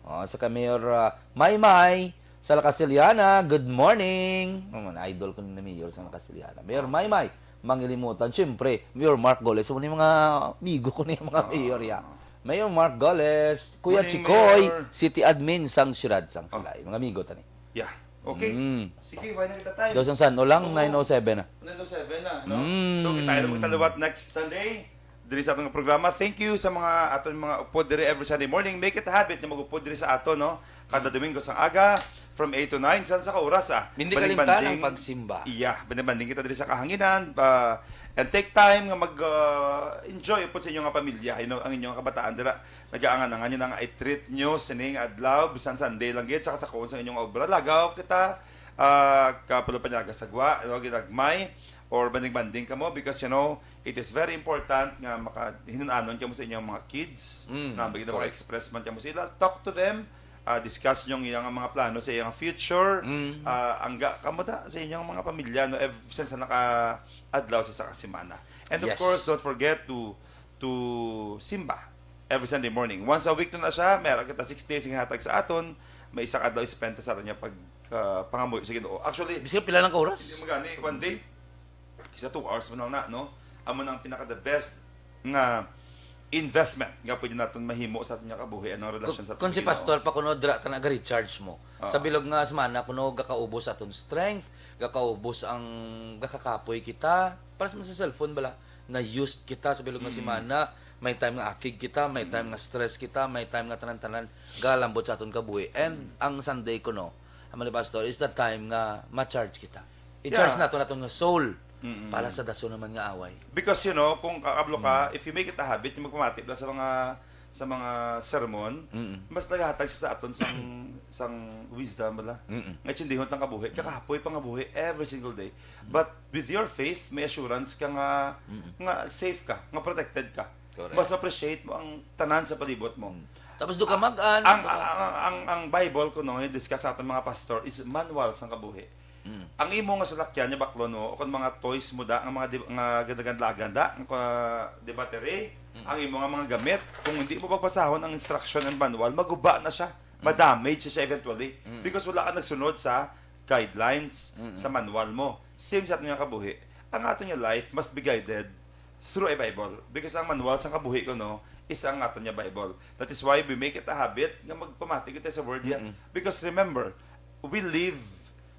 Oh, sa kay Mayor, ah, Maymay, sa La Castellana, good morning. Oh, man, idol ko ni Mayor sa La Castellana. Mayor Maymay, mangilimutan, siyempre, Mayor Mark Goles, sa mga amigo ko ni mga Ah. mayor, ya. Mayor Mark Goles, Kuya Morning, Chikoy, Mayor. City Admin sang Siyudad sang Oh. Silay. Mga amigo tani. Yeah. Okay. Mm. Sige, why na kita time? Dos ang san, o lang, Oo. nine oh seven na. Nine oh seven na, no? Mm. So, kita na magtaluwat next Sunday. Diri sa atong programa. Thank you sa mga aton mga upod diri every Sunday morning. Make it a habit nga mag-upod diri sa aton, no? Kada Mm. Domingo sang aga, from eight to nine, sa, sa ka oras, ah. Hindi kalimtan ang Banding-banding. pagsimba. Iya, banding-banding kita diri sa kahanginan, ah, and take time nga mag, ah, enjoy upod sa inyong nga pamilya, you know, ang inyong kabataan dira. Nagaangan-angan niyo na nga i-treat niyo sining adlaw, bisan Sunday lang gid, sa kasakoon sa inyong obra. Lagaw kita, ah, kapulo pa niya kasagwa, you know, ginagmay, or banding-banding kamo, because, you know, it is very important nga makahinun-anon kamo sa inyong mga kids, Mm, nga maging correct. Maka-express man kamo sila. Talk to them, ah, discuss niyo ang iyang mga plano sa iyang future, Mm. ah, angga kamo da sa inyong mga pamilya, no, ev-, since naka-adlaw sa isa ka semana. And of Yes. course, don't forget to, to simba every Sunday morning. Once a week na na siya, meron kita six days nga hatag sa aton, may isa ka adlaw spend sa aton niya pag, ah, pangamuyo sa Ginoo. Actually, Bisan pila lang ka oras? hindi mo gani, one day, kisa two hours mo lang na, no? Amo na ang pinaka the best nga investment nga pwede naton mahimo sa aton nga kabuhi, ang relasyon Kung, sa kung si Ginoo. Pastor pa kuno dira ta nag-recharge mo. Oo. Sa bilog nga semana kuno gakaubos aton strength, gakaubos ang gakakapoy kita. Para sa, sa cellphone bala, na used kita sa bilog nga Mm. semana. May time nga akig kita, may time Mm. nga stress kita, may time nga tanan-tanan galambot sa aton kabuhi. And Mm. ang Sunday kuno, amo ni Pastor, is the time nga ma-charge kita. I-charge Yeah. nato naton nga soul Mm-mm. para sa dason naman nga away. Because, you know, kung kakablo ka, Mm. if you make it a habit, yung magpamati bala sa mga, sa mga sermon, Mm-mm. mas naghatag siya sa aton sang, sang wisdom bala. Mm-mm. Nga tsindihon tang kabuhi, kakapoy pa nga buhi every single day. Mm. But with your faith, may assurance ka nga, Mm-mm. nga safe ka, nga protected ka. Correct. Mas appreciate mo ang tanan sa palibot mo. Mm. Tapos do ka mag-an, Ang, do ka ang, ang, ang, ang Bible kuno, i-discuss sa aton mga pastor, is manual sang kabuhi. Mm. Ang imo nga salakyan nga baklon mo, o kung mga toys mo da, nga mga di-, nga ganda-ganda, ganda, ang, ah, di battery, Mm. ang imo nga mga gamit, kung hindi mo pagbasahon ang instruction and manual, maguba na siya. Mm. Ma-damage siya eventually. Mm. Because wala ka nagsunod sa guidelines, Mm-mm. sa manual mo. Same sa aton nga kabuhi. Ang aton nga life must be guided through a Bible. Because ang manual sa kabuhi kuno is ang aton nga Bible. That is why we make it a habit nga magpamati kita sa word niya. Mm-mm. Because remember, we live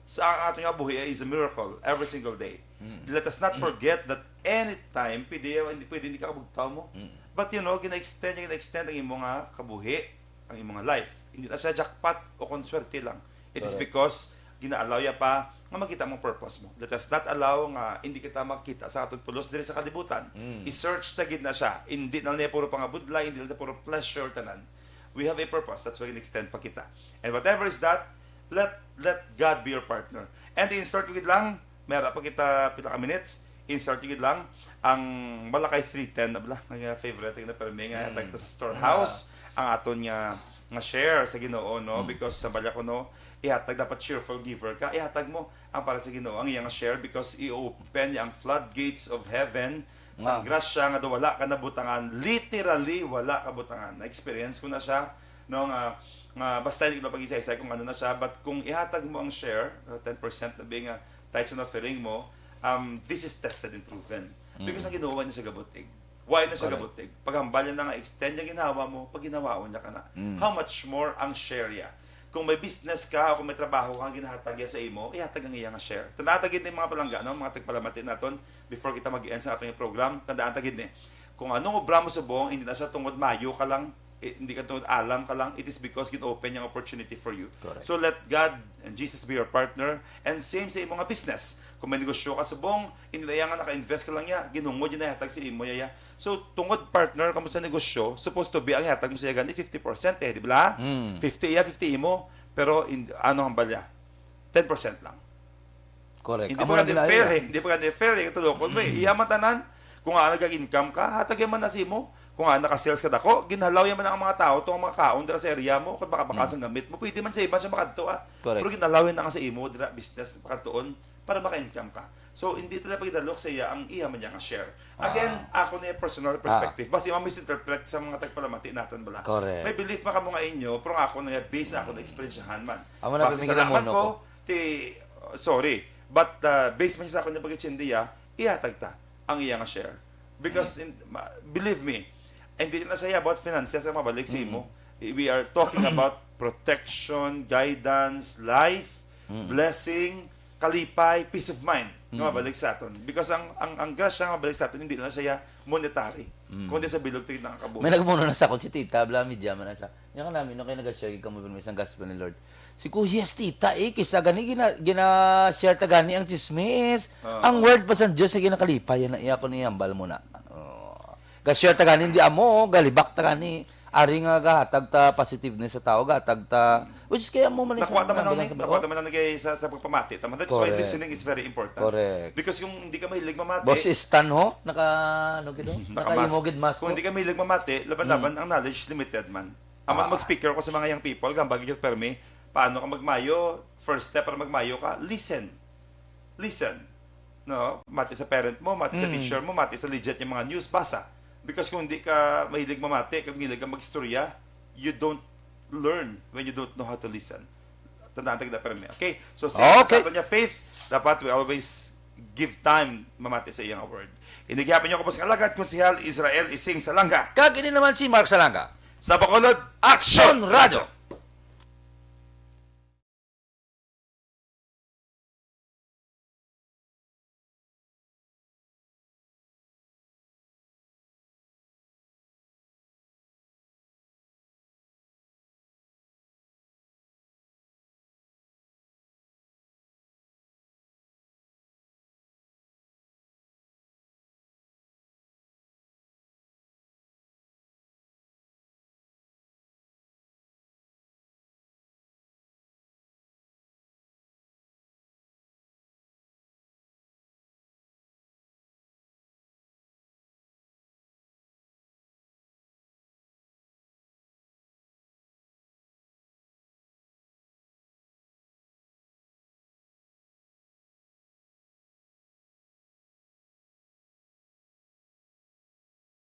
sa, ang aton nga buhi is a miracle every single day. Mm. Let us not forget that anytime, pwede, hindi, pwede hindi ka kabugtaw mo. Mm. But, you know, gina-extend, gina-extend ang imo nga kabuhi, ang imo nga life. Hindi na siya jackpot o kung swerte lang. It is Correct. because gina-allow ya pa nga makita mo purpose mo. Let us not allow nga hindi kita makita sa aton pulos diri sa kalibutan. Mm. I-search ta gid na siya. Hindi na niya puro pangabudlay, hindi na puro pleasure tanan. We have a purpose. That's why in-extend pa kita. And whatever is that, let, let God be your partner. And insert ko gid lang, mera pa kita pila ka minutes, insert ko gid lang ang Malachi three ten na bala, nga favorite na permi nga Mm. hatag ta sa storehouse, Ah. ang aton nga, nga share sa Ginoo, no? Mm. Because sa balya ko, no, ihatag dapat cheerful giver ka, ihatag mo ang para sa Ginoo, ang iyang share, because i-open niya ang floodgates of heaven Sang Nga. grasya nga daw wala ka nabutangan, literally wala ka butangan. Na-experience ko na siya, no, nga, nga basta hindi ko na pag-isa-isa kung ano na siya, but kung ihatag mo ang share, uh, ten percent na being a tithes and offering mo, um, this is tested and proven. Because Mm. ang Ginoo, wala na siya gabutig. Wala na siya Correct. gabutig. Paghambal niya na nga, extend yung ginhawa mo, pag ginhawaon niya ka na. Mm. How much more ang share niya? Kung may business ka o kung may trabaho ka nga ginahatag niya sa imo, ihatag ang iya nga share. Tandaan ta gid ni mga palangga, no? Mga tagpalamati naton, before kita mag-end sa aton program, tandaan ta gid ni, kung ano nga obra mo subong, hindi na siya tungod mayo ka lang, eh, hindi ka tungod alam ka lang, it is because gin-open niya ang opportunity for you. Correct. So let God and Jesus be your partner, and same sa imo nga business. Kung may negosyo ka subong, hindi na iya nga naka-invest ka lang niya, ginungod niya na ihatag sa imo niya. So, tungod partner kamo sa negosyo, supposed to be ang ihatag mo sa iya gani fifty percent eh, di ba? Mm. Fifty iya, fifty imo, pero in, ano ang balya? Ten percent lang. Correct. Hindi Amo pa lang gani ginayo fair na. eh. Hindi pa gani fair eh. Katulokon mo eh. Iya man tanan. Kung ano nag-income ka, hatag man na sa imo. Kung ano naka-sales ka dako, ginhalaw yan man ang mga tao, itong mga kaon dira sa area mo, kung baka baka Mm. sang gamit mo, pwede man sa iba siya makadto ah. Correct. Pero ginhalaw yan na nga sa imo, dira business, makadtuon, para maka-income ka. So, hindi ta pagdalok sa iya ang iya man niya nga share. Again, Ah. ako na yung personal Ah. perspective. Basi ma-misinterpret sa mga tagpalamati naton bala. Correct. May belief man kamo nga inyo, pero ako na yung base sa ako na eksperyensyahan man. Amo na Basi pamigyan salamat mo, no, ko, ko. ti, sorry. But, uh, based man sa akong pagkachindiya, ihatag ta ang iya nga share. Because, in, ma- believe me, hindi na siya about finances ang mabalik sa Mm. imo. We are talking about protection, guidance, life, Mm. blessing, kalipay, peace of mind nga Mm. mabalik sa aton. Because ang ang ang grasya nga mabalik sa aton, hindi na siya monetary, Mm. kundi sa bilog tigid nga kabuhi. May nagmuno na sa akon si Tita, bla, media man na siya. Nya ka namin, no, kay nag-share gid kamo permi sang gospel ni Lord. Si Kuya, yes, Tita, eh, kisa gani gina, gina-share ta gani ang chismis. Oo. Ang word pa sang Dios ay ginakalipay na iya, kung ihambal mo na. Oh. Ga-share ta gani, hindi amo, galibak ta gani. Ari nga gahatag ta positiveness sa tao, gahatag ta, which is kaya mo man Nakuha ta man ang, nakuha ta man ang nagay sa, sa pagpamati. Tama, that's why Correct. listening is very important. Correct. Because kung hindi ka mahilig mamati, Boss Stan, ho? Naka, ano gid, ho? Naka-mask. Naka-imo gid mask, Kung ho? hindi ka mahilig mamati, laban-laban, Mm. ang knowledge limited man. Amo Ah. mag-speaker ko sa mga young people, gambag gyud permi, paano ka magmayo? First step para magmayo ka, listen. Listen. No? Mati sa parent mo, mati sa Mm. teacher mo, mati sa legit yung mga news, basa. Because kung hindi ka mahilig mamati, kung mahilig ka mag-istorya, you don't learn when you don't know how to listen. Tandaan ta gid na permi. Okay? So, sa, Okay. sa aton nga faith, dapat we always give time mamati sa iyang word. Ini gihapon niyo ko po sa alagad, Konsehal Israel Ising Salanga. Kag ini naman si Mark Salanga. Sa Bacolod, Aksyon Radyo.